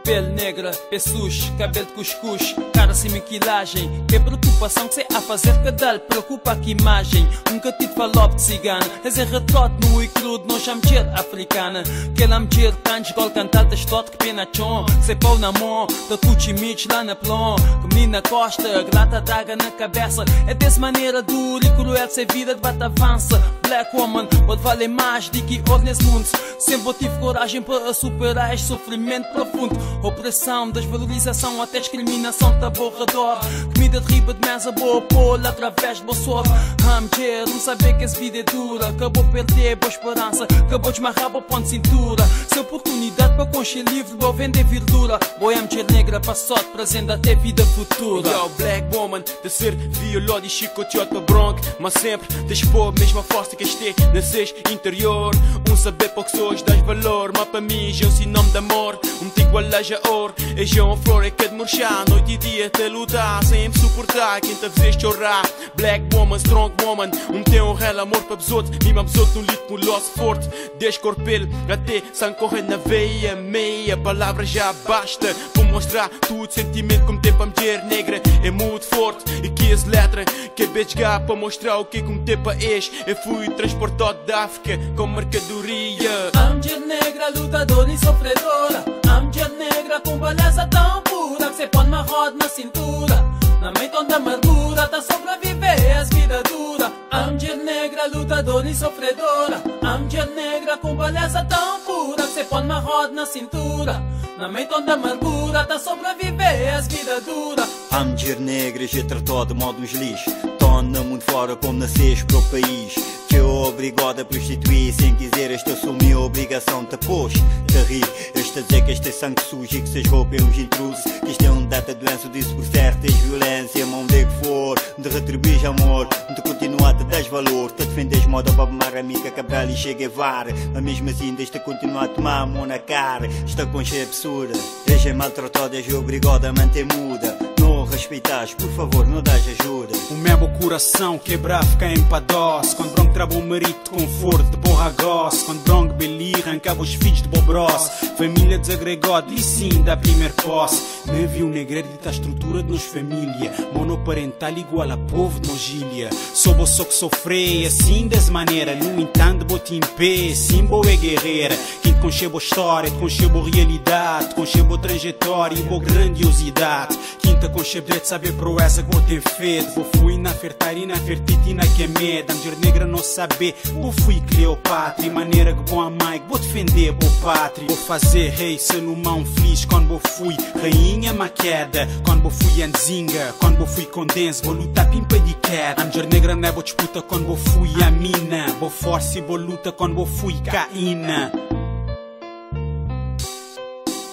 Pele negra, pé sujo, cabelo de cuscuz, cara sem maquilagem. Que preocupação que cê a fazer cadal, preocupa que imagem. Nunca tive falou de cigana, és é retrote nu e crudo, não chamo de africana. Que ela me tira tantos gol cantar da história que pena chon. Cê pau na mão, da cuchi mitch lá na plon. Que menina costa, grata daga na cabeça. É dessa maneira dura e cruel, cê vida de bate avança. Black woman, pode valer mais do que ouro nesse mundo. Sempre tive coragem para superar este sofrimento profundo. Opressão, desvalorização, até discriminação tá borrador. Comida de riba de mesa, boa pola através de boa sorte. A mulher, não saber que essa vida é dura. Acabou de perder boa esperança, acabou de esmarrar boa ponto de cintura. Sem oportunidade para concha livre, vou vender verdura. Boa mulher negra, passou de presente até vida futura. Yo, black woman, de ser violado e chicoteado para bronca. Mas sempre dispor mesma força que este nasces interior. Um saber pouco pessoas dás valor, mas para mim já é um sinônimo de amor. Um te igual a ouro, é já uma flor é que de murchar. Noite e dia te lutar, sempre suportar quem te fez chorar. Black woman, strong woman, um tem um real amor para besoto. Mima besoto no litmo loss forte. Desde corpelo até sangue corre na veia. Meia palavra já basta para mostrar tudo sentimento como tem para mulher negra. É muito forte e que as letras que é besgar para mostrar o que como tem para ex. Eu fui transportado da África com mercadoria. A mulher negra, lutadora e sofredora. A mulher negra com beleza tão pura que cê põe uma roda na cintura. Na meio da amargura, tá sobreviver as vida dura. A mulher negra, lutadora e sofredora. A mulher negra com beleza tão pura que cê põe uma roda na cintura. Na meio da amargura, tá sobreviver as vida dura. A mulher negra já tratou de modo uns lixos. Torna mundo fora como nasces para o país. Que eu obrigado a prostituir sem quiser. Esta sou minha obrigação, te pôs, te rir. Este a dizer que este é sangue sujo e que seus roupas é uns intrusos. Que isto é um data doença, disse por certo, tens violência, mão de que for. De retribuis amor, de continuar te das valor. Te defendes moda Bob Maramica, Cabral e Che Guevara. Mas mesmo assim deixa-te continuar a tomar a mão na cara. Esta concha é absurda, és é maltratada, és obrigada a manter muda. Não Respeitas, por favor, não dás ajuda. O meu coração quebra, fica em padós. Quando bronco traba o marido, conforto de borra gosse. Quando bronco beli, arrancava os filhos de bobross. Família desagregada, e sim, da primeira posse. Nem vi um negreiro dita a estrutura de nos família. Monoparental igual a povo de Nogília. Sou bo só que sofrei, assim dessa maneira. No entanto, bote em pé, sim, boa é guerreira. Quem te concebo história, te concebo realidade, te concebo trajetória e boa grandiosidade. Quem te concebe direito de saber proeza que vou ter feito. Vou fui na fertar e na fertita e na queimeda. A mulher negra não saber, vou fui Cleopatra. E maneira que vou amar, que vou defender, boa pátria. Vou fazer rei, Salomão feliz quando vou fui rainha maqueda. Quando vou fui anzinga, quando vou fui condense, vou lutar pimpa de queda. A mulher negra não é boa disputa quando vou fui a mina. Vou força e vou luta quando vou fui caína.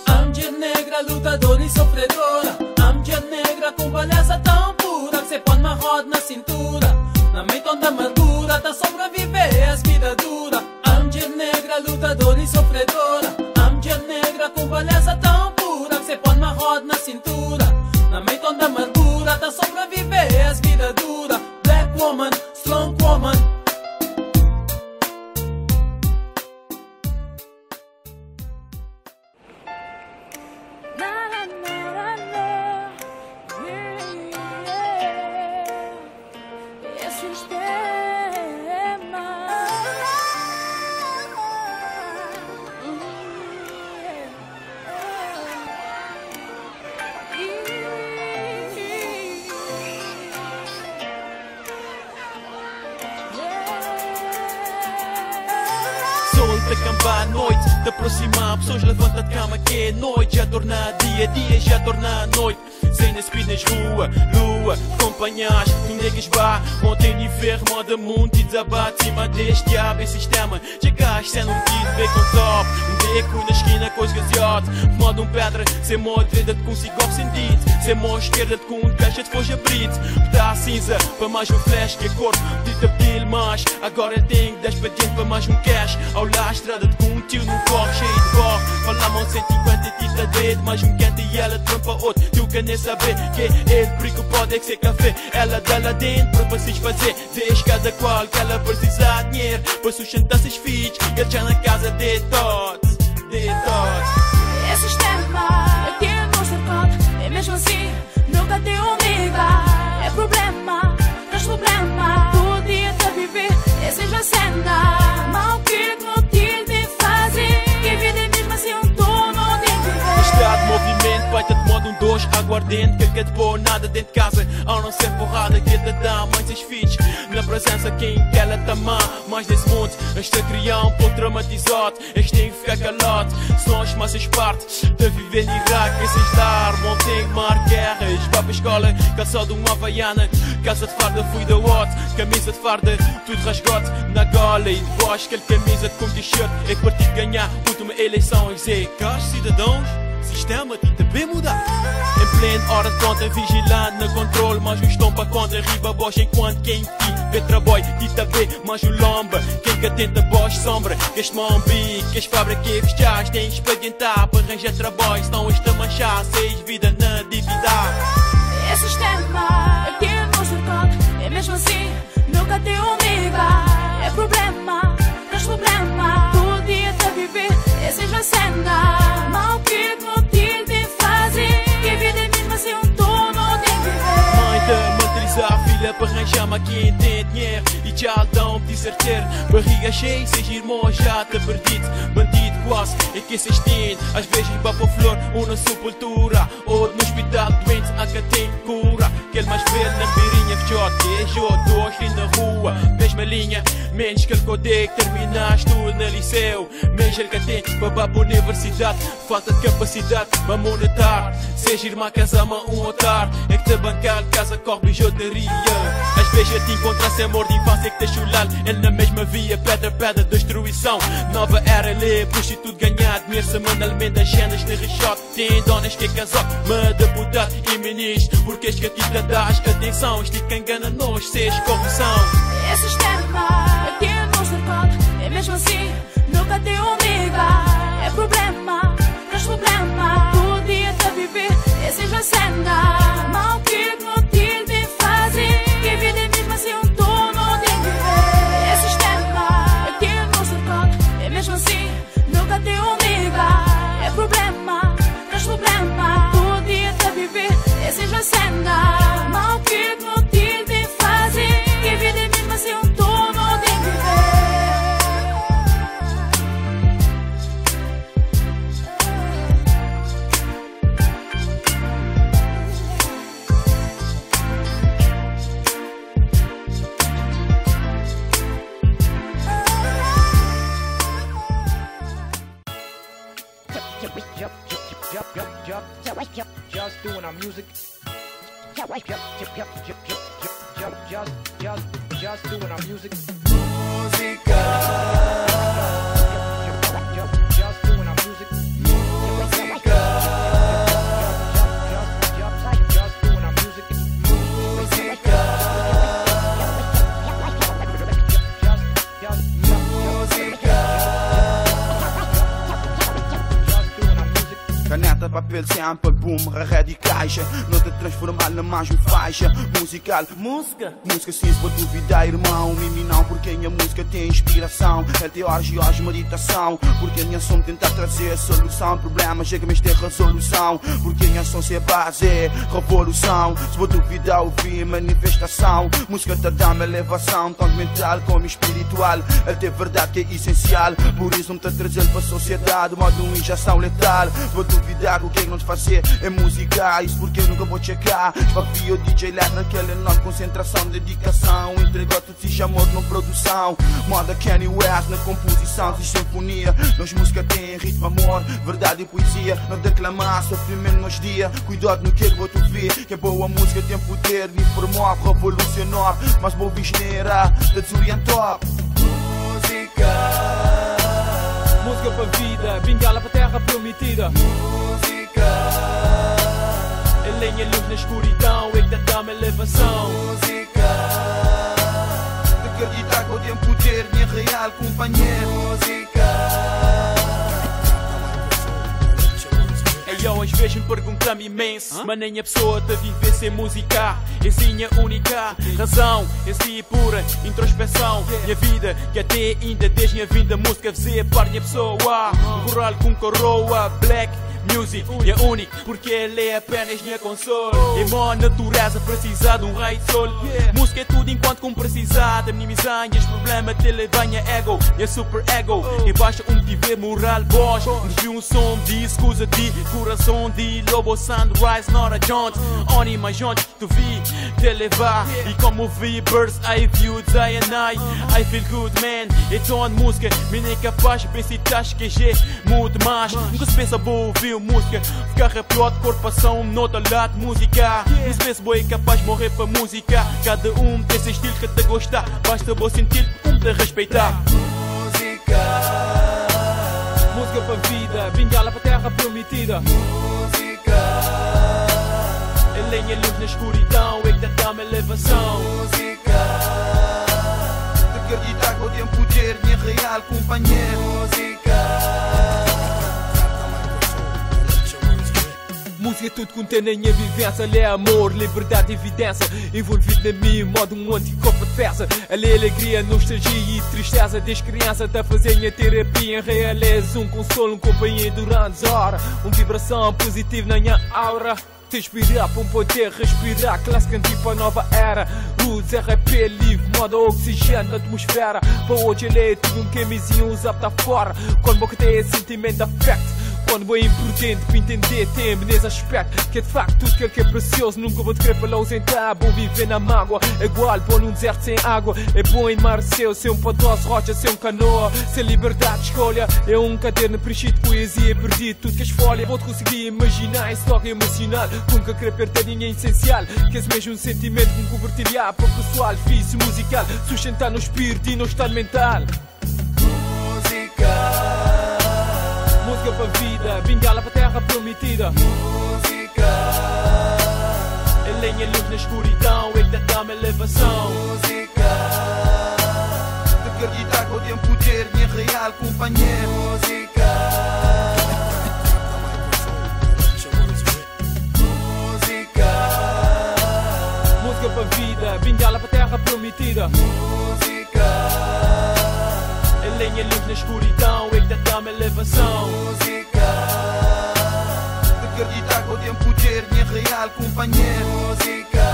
A mulher negra, lutadora e sofredora. A mulher negra com beleza tão pura que se põe uma roda na cintura. Na meio da amargura, tá sobreviver as vida dura. A mulher negra, lutadora e sofredora. A mulher negra com beleza tão pura que se põe uma roda na cintura. Na meio da amargura, tá sobreviver as vida dura. Black woman, strong woman. À noite, te aproximar, pessoas levanta de cama que é noite, já torna dia, dia já torna noite. Sem nas espinas rua, lua, acompanhas, tu negas bar, ontem de ferro, moda muito e desabate, cima deste diabo em sistema. Chegaste sendo um tiro, vem com top, um beco na esquina com os gaseote, moda um pedra, sem mão direita com cigarro sentido, sem mão esquerda com um caixa de foge abrite, botar cinza para mais um flash que é corpo, de pedir mais, agora tenho 10 para dentro para mais um cash, ao lá a estrada de com um tio num corre cheio de corre, fala mão 150 e tita dedo, mais um quente e ela trampa outro, tio que nem saber que ele preocupado é que ser café, ela dá lá dentro para se fazer, diz cada qual que ela precisa de dinheiro para sustentar seus filhos, ele já na casa de todos, de todos. Esse sistema que nos cercou, e mesmo assim nunca te obriga. É problema, traz problema, todo dia te viver, esse já cena. Mal que não te fazer, que vida é mesmo assim um tono de viver. Estado de movimento, vai-te de modo um dois, aguardente, que te pôr nada dentro de casa, ao não ser porrada que te dá mãe seus filhos. Na presença quem que ela tá má, mas nesse mundo, este criar um pouco traumatizado, este tem que ficar calado, se nós massas parte de viver no Iraque, esses lar, montém, mar, guerras, vá pra escola, calçado uma havaiana, calça de farda, fui da what, camisa de farda, tudo rasgote, na gola e de baixo, aquele camisa de com t-shirt, é que partido ganhar, última eleição, e dizer, caros cidadãos, sistema tem bem mudar. Em plena hora de conta, vigilante no controle, mas o estão pa conta, riba bocha enquanto quem te vê trabalho, dita B, mas o lomba, quem que atenta bocha sombra, que este mombi, que as fábricas fechas, tem expedientar para arranjar trabalho, senão esta manchar, seis vida na dívida. Esse sistema que nos cercou, e mesmo assim nunca te obriga. É problema, traz problema, todo dia te viver, esse já cena. Mal que não te fazer, que vida é mesmo assim um tono de viver. Mãe te matriz a filha para arranjar ma quem tem dinheiro e tchau dão de certeiro. Barriga cheia, seis irmãos já te perdido, bandido quase é que se estende. Às vezes vai para flor ou na sepultura, ou no hospital doente a que tem cura. Aquele mais velho na ribeirinha fechou, queijo, dois ali na rua, mesma linha, menos que ele codê que terminaste tudo na liceu. Menos ele que tem para a universidade, falta de capacidade para monetar. Seja irmã casa, ma um otar, é que te bancar casa, corre bijuteria. Às vezes te encontrar sem amor de infância que te chulal, ele na mesma via, pedra, pedra, destruição. Nova era, lê, prostituto ganhar dinheiro semanalmente, agendas de rixote. Tem donas que é casado, ma deputado e ministro, porque és que a ti te dás atenção, este que engana nós, seis corrupção. Esse sistema que nos cercou, e mesmo assim nunca te obriga. É problema, traz problema, todo dia te viver, esse já cena. Mal que Just doing our music. Música. Just doing our music. Música. Just doing our music. Música. Música. Caneta, papel, sample, boom, raré e caixa. Não te transformar na mais um faixa musical. Música? Música sim, se vou duvidar, irmão. Mimi não, porque a minha música tem inspiração. É tem horas e horas de meditação. Porque a minha som tenta trazer solução. Problema chega, mas tem resolução. Porque a minha som se é base, revolução. Se vou duvidar, ouvir manifestação. Música te dá uma elevação, tanto mental como espiritual. Ele tem verdade que é essencial. Por isso não te trazer para a sociedade. Modo uma injeção letal. Se vou duvidar, o que é que não te fazer é música. Isso porque eu nunca vou checar. Espavio o DJ Led naquela enorme concentração, dedicação. Entregou tudo se chamou de uma produção. Moda Kanye West na composição de sinfonia. Nós música tem ritmo, amor, verdade e poesia. Não declamar sofrimento nos dia. Cuidado no que é que vou te ouvir. Que é boa música tem poder, me promove, revolucionar. Mas boa visneira, te desorientou. Música. Música para vida, bengala para terra prometida. Música. É lenha, luz na escuridão, é que dá uma elevação. Música. De acreditar que eu tenho poder, minha real companheiro. Música. Ei, eu às vezes me pergunto-me imenso, mas nem a pessoa te viver sem música. Essa é a única razão, essa é pura introspeção. Minha vida, que até ainda desde minha vinda, música fazia parte minha pessoa. Rural com coroa, black music, é único, porque ele é apenas minha console. É mó natureza precisa de um raio de sol. Música é tudo enquanto como precisar de minimizar os problemas, te levar minha ego, minha super ego. E baixa um tiver moral boss, me um som de escusa de coração de lobo sunrise, not a joint. Oni my joint, tu vi te levar. E como vi birds, I view day and night. I feel good man, it's on música, me nem capaz, pensa e que G, muito mais. Nunca se pensa vou ouvir música, ficar arrepiado, corpo ação, nota lá de música. Não se pensa boa é capaz de morrer para música. Cada um tem seu estilo que te gosta, basta vou sentir um te respeitar. Música. Música para vida, bengala para terra prometida. Música. É lenha, luz na escuridão, é que dá uma elevação. Música. De acreditar que eu tenho poder, minha real companheiro. Música. Música é tudo contém na minha vivência. Ela é amor, liberdade e evidência. Envolvido na minha modo um anticorpo de defesa. Ela é alegria, nostalgia e tristeza. Desde criança até fazer minha terapia. Em real és um consolo, um companheiro durante horas. Uma vibração positiva na minha aura. Te inspirar para um poder respirar. Clássico tipo a nova era. Roots, RP, livre, moda oxigênio na atmosfera. Para hoje ele é tudo um camisinho, usar tá fora. Quando boca tem sentimento, afecto. Quando vou imprudente para entender, tem nesse aspecto. Que é de facto tudo que é precioso. Nunca vou te querer para ausentar. Vou viver na mágoa, é igual bom num deserto sem água. É bom em mar seu, ser um padoce, rocha, ser um canoa. Sem liberdade de escolha, é um caderno preenchido de poesia. Perdi tudo que as folhas. Vou-te conseguir imaginar esse toque emocional. Nunca querer perder ninguém essencial. Que esse mesmo sentimento que me convertiria para pessoal, vício musical. Sustentar no espírito e no estado mental. Música. Música para vida, bengala para terra prometida. Música. É lenha, luz na escuridão, é que dá uma elevação. Música. De acreditar que eu tenho poder, minha real companheiro. Música. Música. Música para vida, bengala para terra prometida. Música. É lenha, luz na escuridão, é que dá uma elevação. Música. De acreditar que eu tenho poder, minha real companheiro. Música.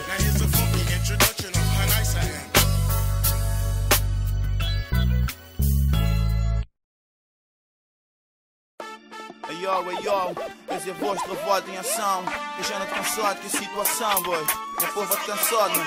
Now here's a funky introduction of how nice I am. Hey yo, hey yo, esse é voz de revolta em ação. Eu já não te cansado, que situação, boy. Meu povo tá cansado, man.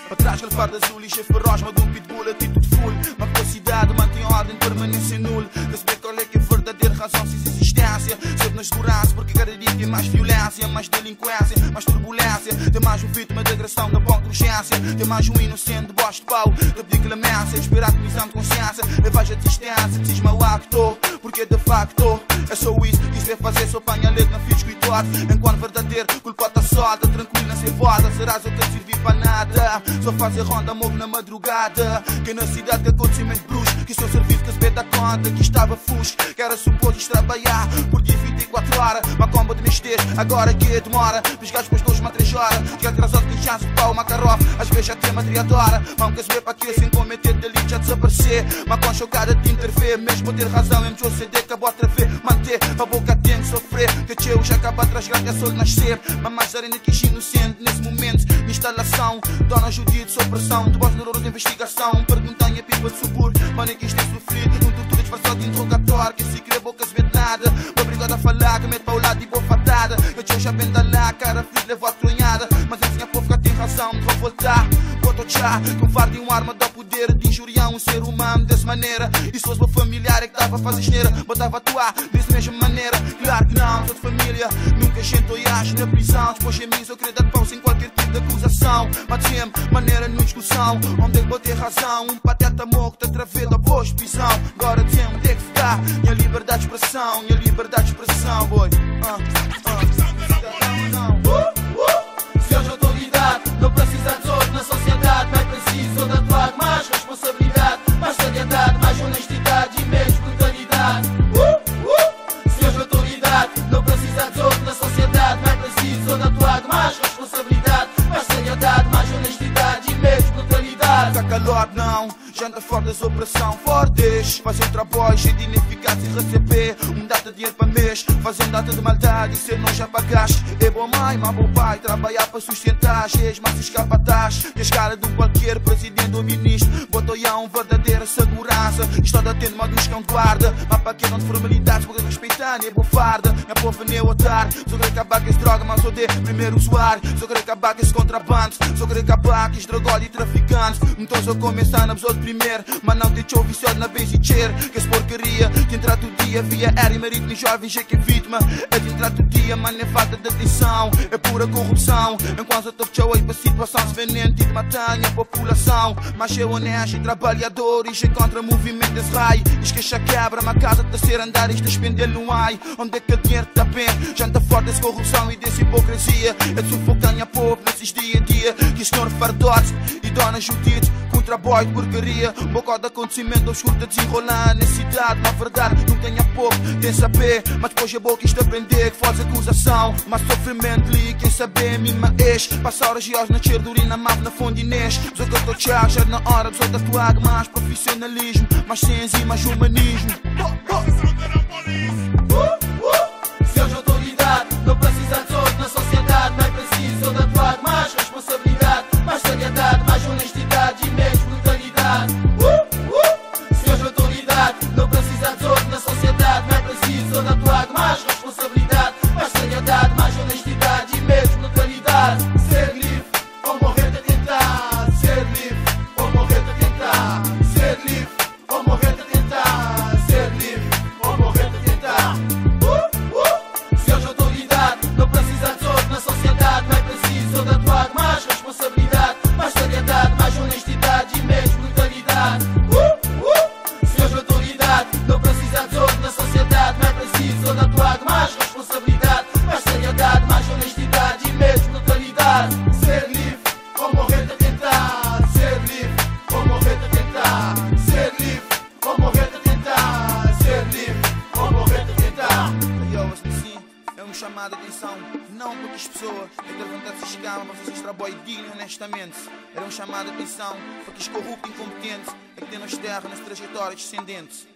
Para trás, aquele fardo azul e chefe feroz, mas de um pitbull, atitude full. Uma capacidade mantém ordem, permanece nulo. Quer saber qual é que é verdadeira razão? razão, sem existência. Sempre na segurança, porque cada dia tem mais violência, mais delinquência, mais turbulência. Tem mais um vítima de agressão da boa urgência. Tem mais um inocente de bosta de pau, de pedir clemência, esperar que exame de consciência. Levas a desistência, desisma o acto, porque de facto é só isso que se fazer. Só apanha leite na ficha escritório. Enquanto verdadeiro, culpa tá solta, tranquilo na cebola. Serás eu que te servir para nada. Só fazer ronda, morro na madrugada. Que na cidade que acontecimento brusco, que seu serviço que se da conta, que estava fusco, que era suposto trabalhar por dia 24 horas. Uma comba de mexer, agora que demora. Piscar depois 2, uma 3 horas. Chegar atrasado, que chance de pau, macarof. Às vezes já tem uma triadora. Mão que se vê para aqui sem cometer delito, já desaparecer. Mas com chocada de interferir, mesmo ter razão, é melhor ceder, acabou outra vez. Manter, a boca tem que sofrer. Que eu já acaba atrás, é só nascer. Mas mais arena que inocente nesse momento. Na instalação, Dona Judite, sob pressão. De voz de investigação, perguntam a pipa de subur. Mano, é que isto é sofrido. Um tortura disfarçado de interrogatório. Que se crê boca se vê nada. Obrigado a falar, que mete para o lado e boa fatada. Eu já bem da lá, cara frio, levou a tronhada. Mas assim a povo tem razão de revoltar. Boto chá, com fardo e um arma dá poder de injuriar um ser humano dessa maneira. E se fosse meu familiar é que tava a fazer asneira, botava a atuar dessa mesma maneira. Claro que não, sou de família, nunca gente olhas na prisão. Depois em mim só queria dar pau sem qualquer tipo de acusação. Mas sempre maneira numa discussão, onde é que vou ter razão? Um pateta morto através da boa prisão. Agora tem onde é que ficar? Minha liberdade de expressão, minha liberdade de expressão, boy. Senhores autoridade, não precisa de outro na sociedade, mas preciso de atuar mais responsabilidade, mais seriedade, mais honestidade e menos brutalidade. Senhores autoridade, não precisa de outro na sociedade, mas preciso de atuar mais responsabilidade, mais seriedade, mais honestidade e menos brutalidade. Tá calor não, janta fora das opressão, fortes. Fazer um trabalho cheio de ineficácia e receber um data de dinheiro para mês. Fazer um data de maldade e ser não já pagaste. É bom mãe, mas bom pai, trabalhar para sustentar. És mas escapataz, que a escala de um qualquer presidente ou ministro. Botou já um verdadeira segurança. Estado atento, mas dos cão de guarda. Mas para que não de formalidades, porque respeitar, nem é boa farda. Minha povo nem otário. Só quero acabar com esse droga, mas odeio primeiro usuário. Só quero acabar com esse contrabando. Só quero acabar com esse drogado e traficante. Então só começar na pessoa de primeiro, mas não te viciado na base chair. Que esse porcaria te entra todo dia via aérea, marítimo e jovem, já que é vítima. É te entrar todo dia, mano, é falta de atenção, é pura corrupção. Enquanto eu tô aí pra situação se veneno e te matar a população. Mas é honesto e trabalhador e já contra movimento desse raio. Diz que já quebra uma casa de terceiro andar e está expendendo no ai. Onde é que o dinheiro tá bem? Janta forte dessa corrupção e dessa hipocrisia. É de sufocar a povo nesses dia a dia. Que senhor Fardote e Dona Judite contra boy de porcaria. Um bocado de acontecimento obscuro de desenrolar na cidade. Na verdade, não ganha pouco, tem saber. Mas depois é boa que isto aprender que faz acusação. Mas sofrimento li, quem saber, mima ex. Passa horas e horas na cherdurina, mave na fonte Inês. Pessoa que eu tô tchá, na hora, pessoa da tua mais profissionalismo, mais ciência e mais humanismo. Senhores autoridade, não precisa de outro na sociedade, mas preciso de atuar mais responsabilidade, mais seriedade, mais honestidade e menos brutalidade. Senhores autoridade, não precisa de outro na sociedade, mas preciso de atuar mais responsabilidade, mais seriedade, mais honestidade e menos brutalidade. Ser livre ou morrer de tentar, ser livre ou morrer de tentar, ser livre ou morrer de tentar, ser livre ou morrer de tentar. Senhores autoridade, não precisa de outro na sociedade, mas preciso de atuar mais responsabilidade, mais seriedade, mais honestidade e menos brutalidade. Senhores autoridade, não precisa de outro na sociedade, mas preciso de atuar mais responsabilidade, mais seriedade, mais honestidade e menos brutalidade. Ser livre ou morrer de tentar, ser livre ou morrer de tentar, ser livre ou morrer de tentar, ser livre ou morrer de tentar. Yo, assim, é um chamado de atenção, não porque as pessoas é que levantar-se chegar, mas vocês trabalham digno e honestamente. Era um chamado de atenção porque os corruptos e incompetentes é que têm nos terra nas trajetórias descendentes.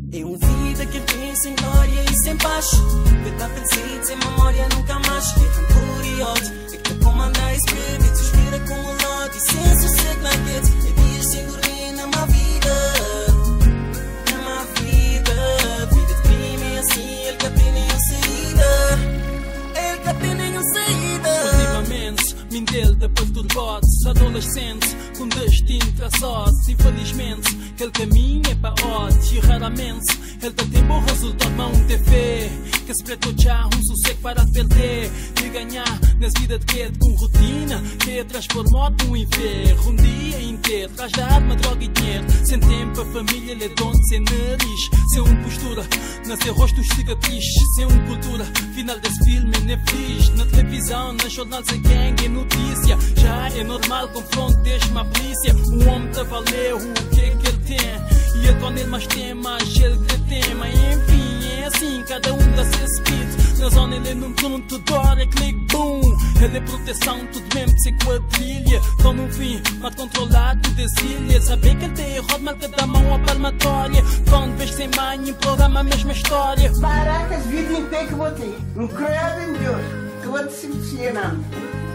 É uma vida que vem sem glória e sem paz, que tá vencido sem memória nunca mais. Que rancor e ódio é que te comanda e escreve, te inspira como lote, sem sossego na rede. É dias sem dormir na má vida, na má vida. Vida de crime é assim, ele que tem nenhuma saída, ele que tem nenhuma saída. Mindel da perturbote, adolescente com destino traçado. Infelizmente, aquele caminho é para ódio e raramente ele tá tem bom resultado, mas um TV que se preto já um sossego para perder e ganhar nas vida de gueto com rotina que é transformado num inferno. Um dia inteiro traz da arma, droga e dinheiro. Sem tempo, a família lhe dono, sem nariz, sem um postura, na seu rosto cicatriz, sem um cultura. Final desse filme é Netflix, na televisão, na jornal sem gang é notícia. Já é normal confronto desde uma polícia. O homem te valeu o que é que ele tem. E ele quando ele mais tem, mais ele que tem. Mas enfim, é assim, cada um dá seu speed. Na zona ele é num pronto, dora, clique, boom. Ele é proteção, tudo mesmo, sem quadrilha. Tô no fim, mas controlado, desilha. Saber que ele tem errado, marca da mão a palmatória. Quando vês sem mãe, implora a mesma história. Baracas, vida em pé que botei. Um credo em Deus, que vou te simplificar.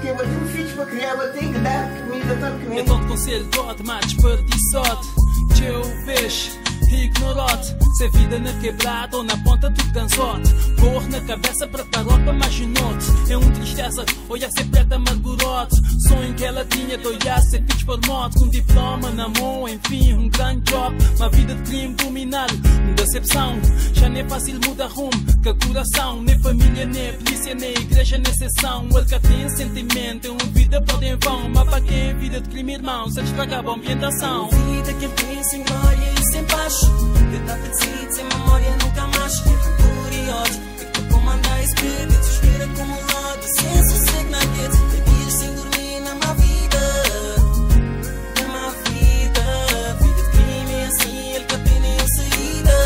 Que eu vou ter um filho para criar, vou ter que dar comida, todo comida. Então te conselho, God, mais desperdiçote. Que eu vejo, ignorode. Se a vida na quebrada ou na ponta tudo cansote. Corre na cabeça, preparou para mais noite. É um tristeza, olhar ser preta amargurote. Sonho que ela tinha de olhar ser filhos formosos. Com um diploma na mão, enfim, um grande job. Uma vida de crime dominado, decepção. Já nem é fácil mudar rumo, que coração. Nem família, nem polícia, nem igreja, nem sessão. Ele que tem sentimento, é uma vida pode em vão. Mas para quem é vida de crime, irmão, se estraga a ambientação. Vida que ele tem sem glória e sem paz. Que tá perdido, sem memória nunca mais. Rancor e ódio, que te comanda esse beat. Desespero acumulado, sem sossego na guete. Dias sem dormir na má vida. Na má vida. Vida de crime é assim, ele que tem nenhuma saída.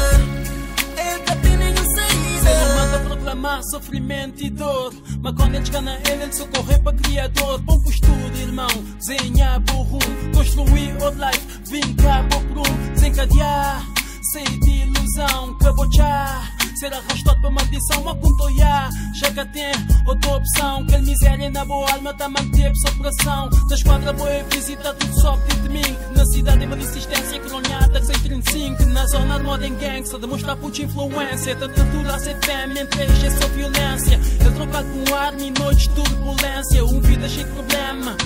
Ele que tem nenhuma saída. Ser humano a proclamar sofrimento e dor. Mas quando eles ganham ele, ele socorre para Criador. Bom postura, irmão, desenhar bom rumo. Construir outro life, vincar bom prumo. Desencadear, sem de ilusão, cabochar. Ser arrastado pra maldição, a contoiar. Já que tem outra opção. Que miséria na boa alma tá manter sob pressão. Da esquadra boa visita, tudo sobe de domingo. Na cidade é uma insistência cronhada 635. Na zona de moda em gang, só demonstra puta influência. Tanta dura ser fêmea, entre é só violência. Ele trocado com arma e noites de turbulência. Um vida cheio de problema.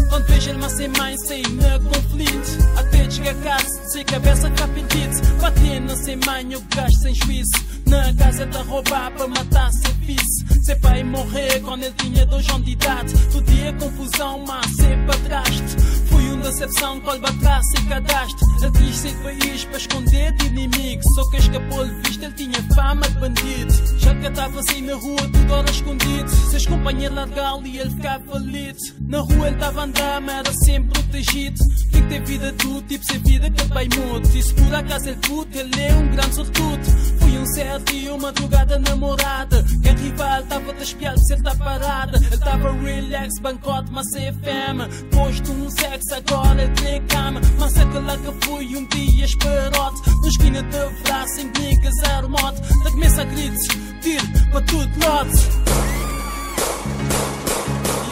Quando vejo ele, mas sem mãe, sem na conflito. Até chegar a casa, sem cabeça cá perdido. Bater na sem mãe, eu gasto sem juízo. Na casa tá roubar para matar sem vice. Seu pai morrer quando ele tinha 2 anos de idade. Todo dia confusão, mas sem padrasto. Fui uma decepção, colba atrás sem cadastro. Ele quis sair do país para esconder de inimigo. Só que escapou-lhe visto, ele tinha fama de bandido. Já que tava assim na rua, toda hora escondido. Seus companheiros largá-lo e ele ficava falido. Na rua ele tava a andar, mas era sempre protegido. Tem que ter vida do tipo, sem vida que ele vai muito. E se por acaso ele puto, ele é um grande sortudo. Fui um certo e uma madrugada namorada. Que a rival tava a espiar, se ele tá parada. Ele tava relax, bancote, mas sem fama. Depois de um sexo, agora ele tem cama. Mas aquela que fui um dia esperote. Na esquina de braço, em niggas, era mote. Da começa a gritos, tiro pa tudo lote.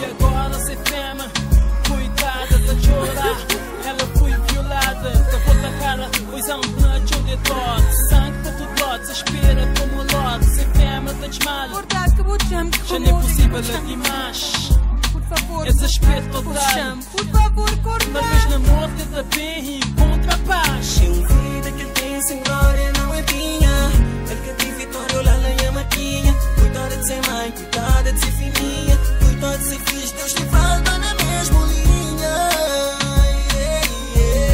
E agora sem fama, coitada de chorar. Ela foi violada, tapou a cara, pois há um nudge onde é dot. Sangue pa tudo lote, se espera como lote. Sem fama, tá desmalho. Verdade que vou te chamar, Já nem é possível a demais. Por favor, É desespero total. Por favor, corta. Talvez na morte ele também encontra a paz. É um vida que ele tem sem glória, não é minha. Ele que tem vitória, olha lá e a maquinha. Coitada de ser mãe, coitada de ser filhinha. Coitado de ser filho, Deus te falta na mesma linha. Yeah, yeah.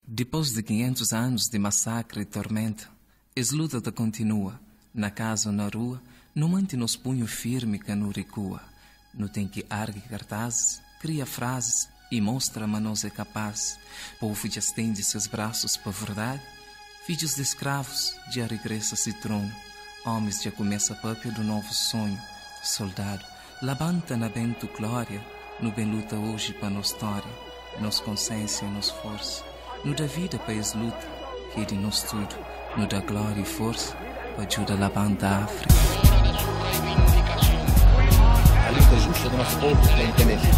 Depois de 500 anos de massacre e tormento, es luta ta continua, na casa ou na rua, não mante nos punho firme que não recua. Não tem que argue cartazes, cria frases e mostra mas nós é capaz. Povo já estende seus braços para a verdade, filhos de escravos já regressa-se trono, homens já começa a papel do novo sonho. Soldado, levanta na bento glória, no bem luta hoje para nossa história, nos consciência, nos força. No da vida país luta, que é de nós tudo, no da glória e força, Pa djuda labanta Áfrika. A luta justa do nosso povo pela independência.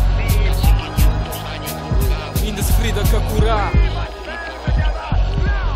Inda se ferida ka kurá.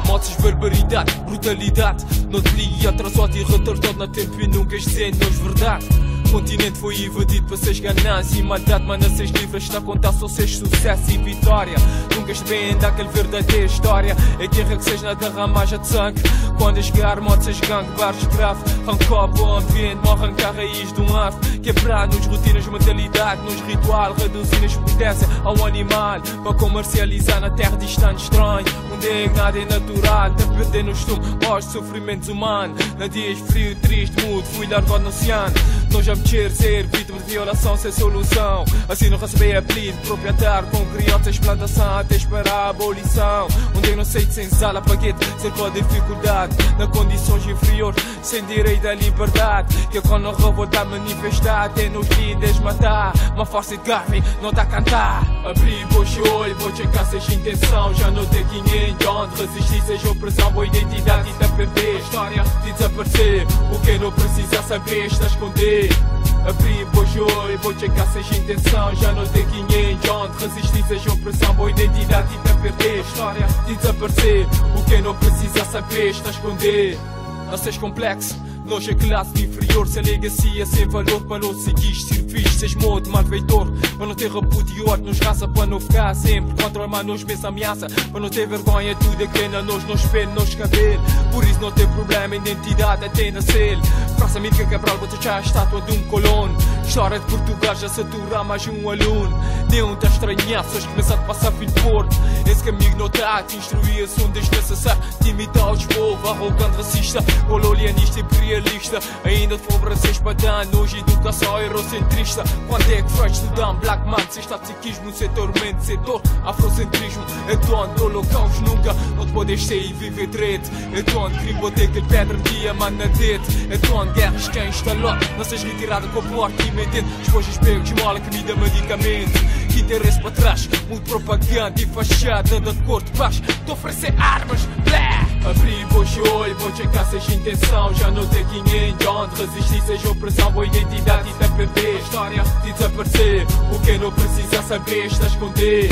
Motos, barbaridade, brutalidade. Não te ligue atrasado e retardado na tempo e nunca és nos verdade. Continente foi invadido para seus ganância e maldade, mas nasces livres está a contar só seus sucesso e vitória. Nunca este bem daquele verdadeira história. É guerra que seja na derramagem de sangue. Quando chegar, motos, gangue, bares grave. Rancor, bom ambiente, morre arrancar a raiz de um árvore. Quebrar nos rotinas, mentalidade, nos ritual. Reduzir as potência ao animal. Para comercializar na terra distante, estranho. Onde é nada é natural. Tá perdendo o costume, pós sofrimentos humanos. Na dias frio, triste, mudo, fui largado no oceano. Nós já mexer, ser vítima de violação sem solução. Assim não receber apelido, proprietário com crianças, plantação até esperar a abolição. Onde eu não sei de senzala, paquete, ser com dificuldade, na condições inferior, sem direito à liberdade. Que quando revoltar, manifestar, até nos líderes matar. Uma força de Garvey, não tá a cantar. Abri, vou olho, vou checar seja intenção. Já não tem 500, onde resistir, seja opressão, boa identidade e tá perder. História de desaparecer, o que não precisa saber está a esconder. Abri, vou olho, vou checar seja intenção. Já não tem 500, onde resistir, seja opressão, boa identidade e tá perder. História de desaparecer, o que não precisa saber está a esconder. Não sejas complexo, nós é classe inferior, sem legacia, sem valor para não seguir serviço, seis modo malfeitor, para não ter repudio, nos raça, para não ficar sempre contra mas nos mesma ameaça, para não ter vergonha, tudo é que na nós, nos pelo, nos cabelo, por isso não tem problema, identidade até nascer. Praça Amílcar Cabral, vou deixar a estátua de um colono, história de Portugal já satura mais um aluno, nenhum tá estranhado, só começa a passar filho porto, esse caminho não tá, te instruir assunto desnecessário, te imitar os povos, arrogante, racista, colonialista, imperialista, ainda de francês para dar nojo, educação eurocentrista. Quando é que foi estudar black man, se está psiquismo, setor mente, setor afrocentrismo, é dono do holocausto, nunca não te podes ser e viver direito, é dono crime, botei aquele pedra, diamante na dete, é dono guerras quem instalou, não sejas retirado com a porta e mente, espojas pegos, esmola, comida, medicamento, que interesse para trás, muito propaganda e fachada de acordo de paz, te oferecer armas, blé. Abri, vou olho, vou checar seja intenção, já não tem 500, onde resistir seja opressão, boa identidade e tá perder, história de desaparecer, o que não precisa saber está a esconder.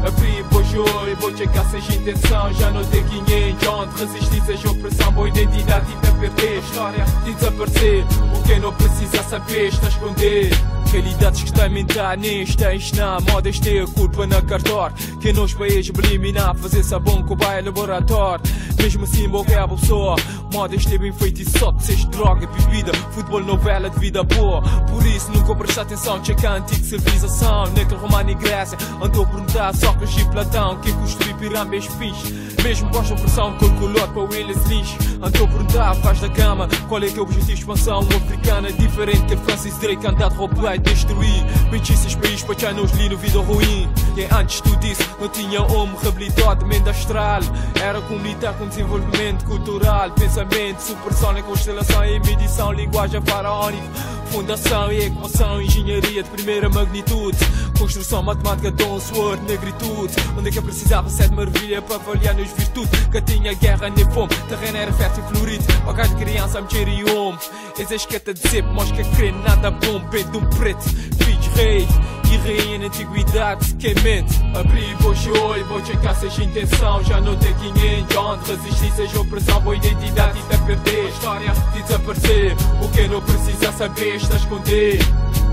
Abri, vou olho, vou checar seja intenção, já não tem 500, onde resistir seja opressão, boa identidade e tá perder, história de desaparecer, o que não precisa saber está a esconder. Realidades que está a mentar, nem está a ensinar. Modas ter a culpa na cartor. Que nos países eliminar, fazer sabão com o laboratório. Mesmo assim, boca a pessoa. Modas ter bem feito e só de seja droga, bebida, futebol, novela de vida boa. Por isso nunca presta atenção, checa a antiga civilização. Naquele romano e Grécia, andou a perguntar Sócrates e Platão, quem construiu pirâmides fins. Mesmo gosta de opressão, calculou para Willis Lynch. Andou a perguntar, faz da cama, qual é que é o objetivo de expansão africana? Diferente que Francis Drake andar de roubar e destruir. Mentices país para já nos li no vida ruim. E antes tu disse, não tinha homem reabilitado, mente astral. Era comunitário com desenvolvimento cultural, pensamento, supersônica, constelação e medição, linguagem faraónica, fundação e equação, engenharia de primeira magnitude, construção matemática, dom, suor, negritude. Onde é que eu precisava ser de maravilha para avaliar nos virtude? Que tinha guerra nem fome, terreno era fértil e florido, pagar de criança, mulher e homem. Existe que te dizer, mas que crê nada bom, bem de um preto, filho de rei e rainha na antiguidade, que mente. Abri, vou olho, vou checar seja intenção, já não tem 500, onde resistir seja opressão, boa identidade e tá perder, história de desaparecer, o que não precisa saber está a esconder.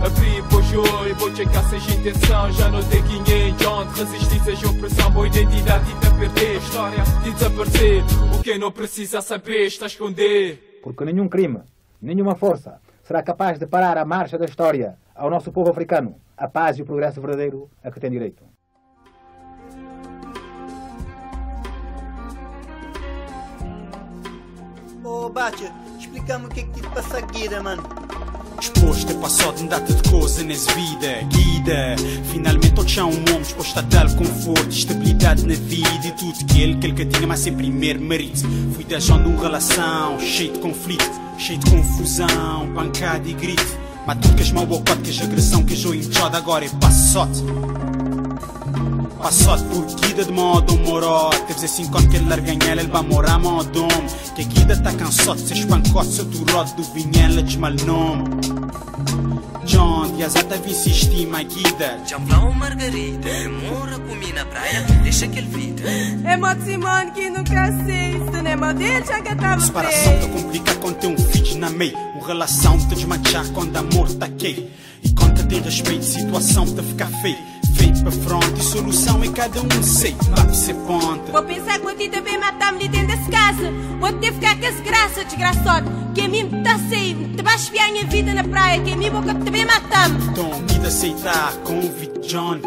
Abri, vou olho, vou checar seja intenção, já não tem 500, onde resistir seja opressão, boa identidade e tá perder, história de desaparecer, o que não precisa saber está a esconder. Porque nenhum crime, nenhuma força será capaz de parar a marcha da história ao nosso povo africano, a paz e o progresso verdadeiro a que tem direito. Ô, Bate, explica-me o que é que te passa aqui, mano. Exposto é passado em data de coisa nessa vida, guida. Finalmente todos são um homem exposto a tal conforto, estabilidade na vida e tudo que ele que tinha, mas sem primeiro marido. Fui deixando uma relação cheia de conflito, cheio de confusão, pancada e grito. Mas tudo que as mãos, bocote, que as agressão, que eu inchado agora é passote. Passou por guida de modo moró. Teve assim quando que ele larga ela, ele vai morar modom. Que a guida tá cansado, se espancote, seu turrote do vinhela desmal nome. John, Dias até vi insistir, ma guida. João Margarida, morra comi na praia, deixa que ele vida. É modo Simone que nunca sei, se não é modo dele já que tava Separação te complica quando tem um filho na meio. Uma relação te desmanchar quando amor tá aqui. E quando tem respeito, situação te ficar feio. Feio pra fronte e solução é cada um sei. Lá pra ser ponta. Vou pensar que vou te também matar-me ali dentro desse casa. Vou te ficar com essa graça, desgraçado. Que a mim me tá sei, te vai espiar a minha vida na praia. Que a mim boca também mata-me. Então, vida aceitar, convite John.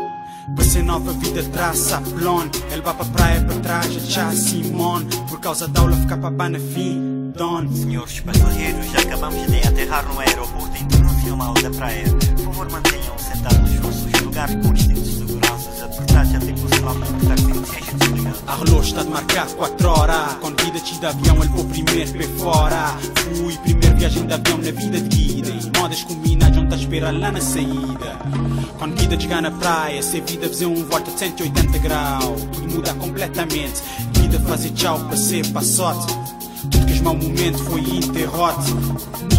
Pra ser nova vida traça plone. Ele vai pra praia pra trás, já Simone. Por causa da aula ficar pra na fim, Don. Senhores passageiros, já acabamos de aterrar no aeroporto internacional da praia. Por favor, mantenham sentados nos vossos lugares com os cintos de segurança apertados até que o sinal de apertar cintos seja desligado. A relógio está de marcar 4 horas. Quando vida te de avião, ele vou primeiro pé fora. Fui primeira viagem de avião na vida de guida. E modas combinadas, onde tá a esperar lá na saída. Quando guida chegar na praia, se a vida fazer um volta de 180 graus, tudo muda completamente. Guida fazer tchau para ser passote. Tudo que mau momento foi interrote.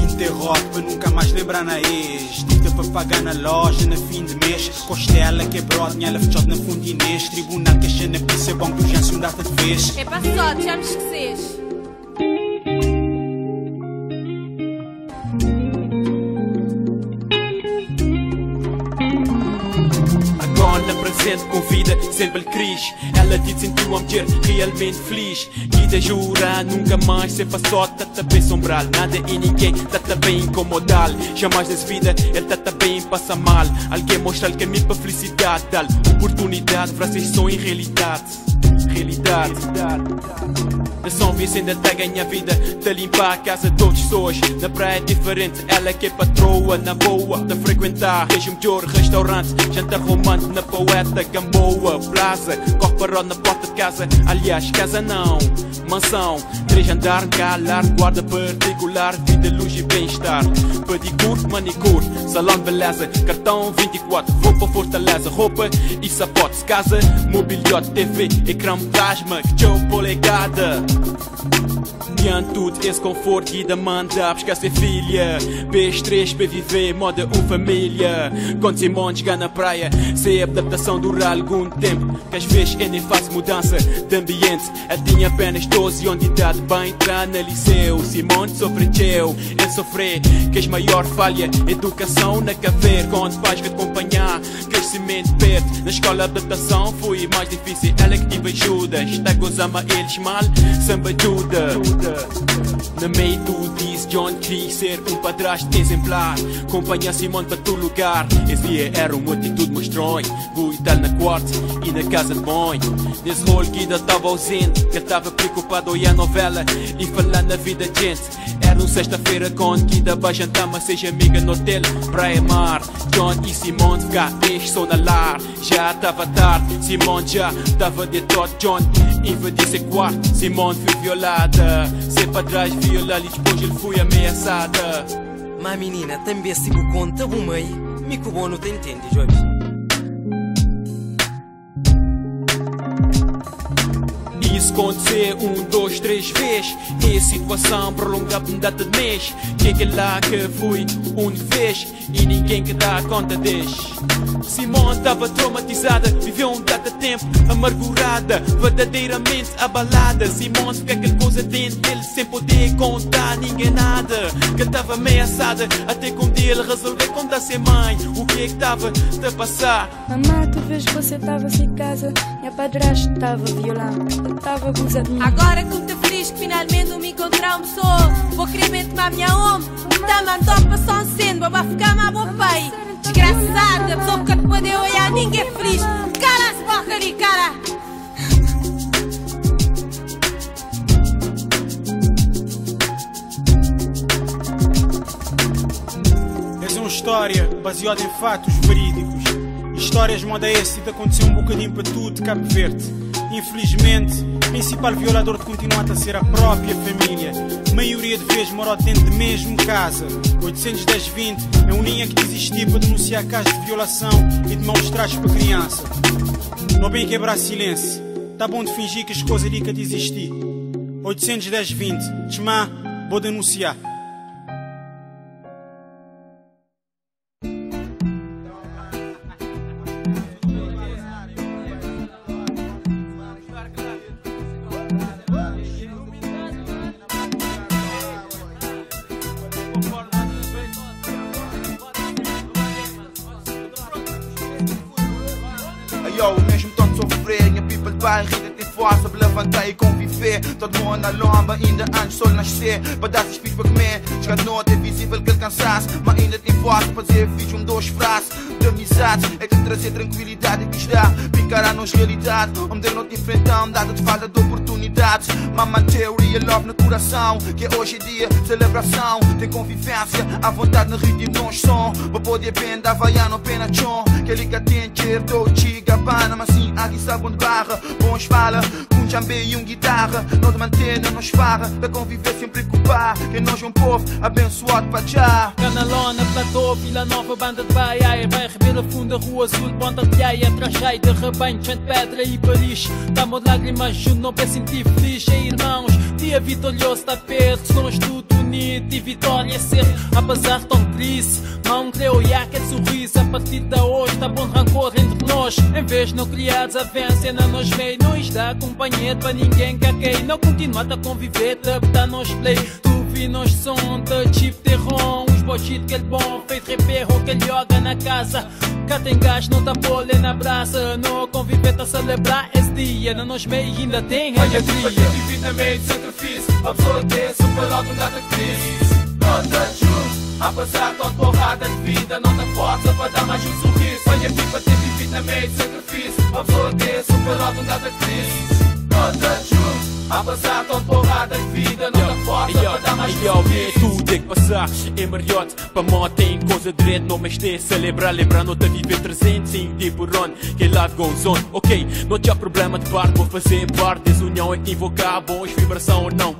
Interrote para nunca mais lembrar na ex. Dívida para pagar na loja na fim de mês. Costela quebrou, ela fechou na fundinês. Tribunal queixa na pizza, bom que urgência um data de vez. É passote, já me esqueces. Presente com vida, sempre ele cris. Ela te sentiu uma mulher realmente feliz. Guida jura nunca mais ser passota, tá bem sombral. Nada e ninguém tá bem incomodá-lo. Jamais nessa vida ele tá bem passa mal. Alguém mostra-lhe caminho pra felicidade. Dá-lhe oportunidade para ser sonho em realidade. Realidade. Na São Vicente até ganha vida, te limpar a casa de outras pessoas. Na praia é diferente, ela que é patroa, na boa, de frequentar. Vejo o melhor restaurante, jantar romântico na Poeta, Gamboa, Plaza. Corre parou na porta de casa, aliás, casa não, mansão. 3 andar, calar, guarda particular, vida, luz e bem-estar. Pedicure, manicure, salão de beleza, cartão 24, vou para Fortaleza, roupa e sapatos, casa, mobiliário, TV, ecrã plasma, que tchau polegada. Diante tudo esse conforto, guida manda buscar ser filha. PS3 para viver, moda uma família. Quando Simone chega na praia, se a adaptação dura algum tempo, que às vezes é nem faz mudança de ambiente. Ela tinha apenas 12 anos de idade, bem entrar na liceu. Simone sofreu, ele sofreu, que as maior falha, educação na caver. Quando pais que te acompanhar, crescimento perto. Na escola a adaptação foi mais difícil, ela que tive ajuda. Está gozando eles mal, samba ajuda. Na meio tudo disso, John quis ser um padrasto exemplar. Acompanha Simone para todo lugar. Esse dia era uma atitude mostrõe. Vou estar na quarto e na casa de banho. Nesse rolo Guida tava ausente, que ele tava preocupado a novela e falar na vida de gente. Era um sexta-feira quando Guida vai jantar, mas seja amiga no hotel, praia mar. John e Simone ficar este som na lar. Já tava tarde, Simone já tava de todo. John invadiu seu quarto, Simone foi violada. Ser padrasto violar e depois ele foi ameaçada. Mas menina, também se bu conta bu mãe, me que o bom não te entende, Jorge. Isso aconteceu 1, 2, 3 vezes. E a situação prolongada por data de mês. Que é lá que fui única vez e ninguém que dá conta deste. Simone tava traumatizada, viveu um data tempo amargurada, verdadeiramente abalada. Simone fica aquela coisa dentro dele sem poder contar ninguém nada. Que ele tava ameaçada, até que um dia ele resolveu contar sem mãe o que é que tava a passar. Mamá, tu vês que você tava sem casa, minha padrasto tava violando, tava abusando de mim. Agora que me feliz que finalmente me encontrar uma pessoa, vou querer bem tomar minha homem, tá mandando pra só um sendo, vou ficar mais bom pai. Desgraçada, pessoa que te pode olhar, ninguém é feliz. Cala-se, boca ali, cara. Essa é uma história baseada em fatos verídicos. Histórias moda esse de aconteceu um bocadinho para tudo de Cabo Verde. Infelizmente, o principal violador de continua a ser a própria família. Maioria de vezes morou dentro de mesmo casa. 810-20 é uma linha que desistiu para denunciar casos de violação e de maus tratos para criança. Não bem quebrar silêncio. Tá bom de fingir que as coisas ali que te existir. 810 20. Tchma, vou denunciar. Yo, mesmo tanto sofrer, minha people de bairro ainda tem força para levantar e conviver. Todo mundo na lomba, ainda antes do sol nascer. Para dar seus filhos para comer. Chega de noite, é visível que ele cansaço, mas ainda tem força para dizer fiz um, dois frases de amizade. É que trazer tranquilidade que está picará nos realidade. Onde não te enfrentamos, data de falta de oportunidades. Mas manter o real love no coração, que é hoje em dia celebração. Tem convivência, à vontade no ritmo, nós som. Para poder vender, havaiano, pena chon. Que ele que tem Dolce Gabbana, mas sim, aqui sabe onde barra. Bons fala, com jambê e um guitarra. Não te manter, não nos farra, da conviver sem preocupar. Que nós é um povo abençoado para já. Canalona, Platô, Vila Nova, Banda de Baia, Vai Ribeira Funda, Rua Sul, Ponta de Aia, Trajai, de Rebanho, Gente Pedra e Paris. Tamo de lágrimas junto, não penso em ti feliz, ei, irmãos. Dia vitorioso está perto, somos tudo unido e vitória é certo. Apesar tão triste, não creu e há aquele sorriso. A partir de hoje tá bom de rancor entre nós. Em vez de não criar desavença, não nos meio, nos dá companhia para ninguém que quem não continua a conviver, te botar nos play. Tu vi nos som, te chip terron, os bochit que ele bom, feito reperro, que ele joga na casa. Cá tem gás, não tá pole na brasa, não conviver, tá celebrar esse dia. Não nos meio ainda tem alegria. Vivi na meio de sacrifício, a pessoa ter superado data crise. Nota junto, apesar de toda porrada de vida, não tem força para dar mais um sorriso. Olha pipa ter vivido na meio de sacrifício, a pessoa ter superado data crise. Nota junto, apesar de toda porrada de vida, não tem força para dar mais um sorriso. Tudo tem que passar em Mariote, pa mó tem coisa direito, não mas ter celebrar, lembrar, não te viver 305 de por on, que life goes on, ok, não tinha problema de parte, vou fazer parte, desunião é invocar bons vibração ou não,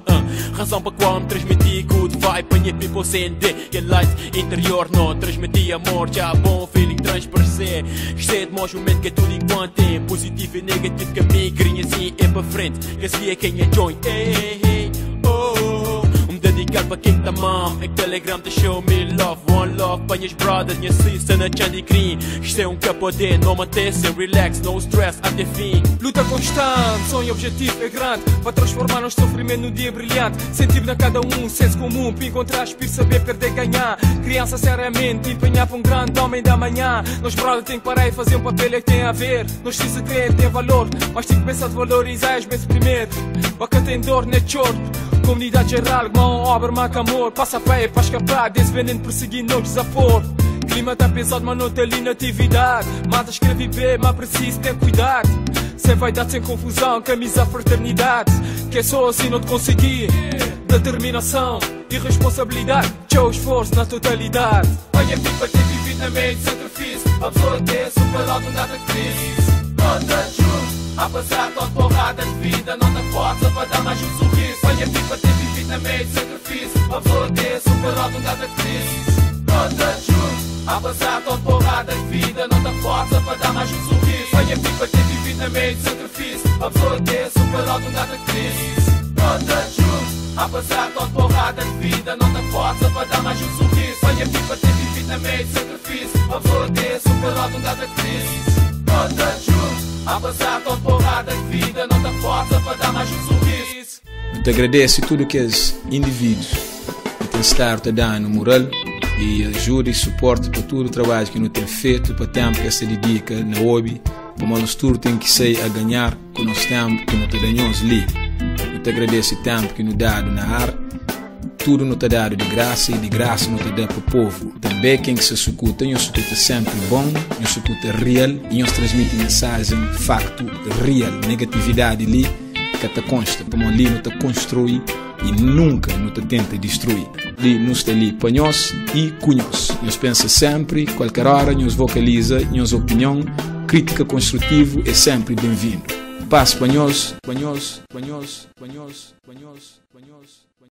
razão para qual me transmiti good vibe, panha people CND, que light interior não transmiti amor, já bom feeling transparecer, cedo mostra o momento que é tudo enquanto tem, positivo e negativo caminho, grinha assim é para frente, que assim é quem é join, ei, ei, oh, oh. Me dedicar para quem tá mam, é que Telegram te show me love, one love, para minhas brothers, minha sister na Chandy Green. Isto é um capote, não manter sem relax, no stress até fim. Luta constante, sonho e objetivo é grande, para transformar nosso sofrimento num dia brilhante. Sentido na cada um, senso comum, para encontrar, espírito, saber perder, ganhar. Criança seriamente, empenhar para um grande homem da manhã. Nós brother tem que parar e fazer um papel é que tem a ver. Nós se crer tem valor, mas tem que pensar de valorizar as vezes primeiro. Baca tem dor, não é choro. Comunidade geral, mão, obra, marca amor. Passa pé para escapar desse veneno perseguindo nos desaforo. Clima tá pesado, mas não tem ali na atividade. Mata, escreve e bebe, mas preciso ter cuidado. Sem vaidade, sem confusão, camisa fraternidade. Que é só assim não te consegui. Determinação e responsabilidade, teu esforço na totalidade. Olha, pipa ter vivido na meio de sacrifício. A pessoa ter superado um data crise. Nota junto, apesar de toda porrada de vida, não tem força para dar mais um sorriso. Olha, pipa ter vivido na meio de sacrifício. A pessoa ter superado um data crise. Nota junto, apesar de toda porrada de vida, não tem força para dar mais um sorriso. Olha, pipa ter vivido na meio de sacrifício. A pessoa ter superado um data crise. Nota junto, apesar de toda porrada de vida, não tem força para dar mais um sorriso. Olha, pipa ter vivido na meio de sacrifício. A pessoa ter superado um data crise. Nota junto, apesar de toda porrada de vida, não tem força para dar mais um sorriso. Eu te agradeço tudo que és indivíduos que tem estado te dando moral e ajuda e suporte para todo o trabalho que não tem feito, para o tempo que se dedica na hobby, para o nosso tour tem que ser a ganhar com o nosso tempo que não te ganhamos ali. Eu te agradeço o tempo que nos dado na arte, tudo não te dado de graça e de graça não te dá para o povo. Também quem que se escuta, eu escuta sempre bom, eu escuta real e eu transmite mensagem, facto real, negatividade ali que te consta, para ali não te construi e nunca não te tenta destruir. Ali não está ali para nós e com nós. Nós pensa sempre, qualquer hora, nós vocaliza, nós opinião, crítica construtiva é sempre bem-vindo. Passo para nós, para nós, para nós, para nós, para nós, para nós.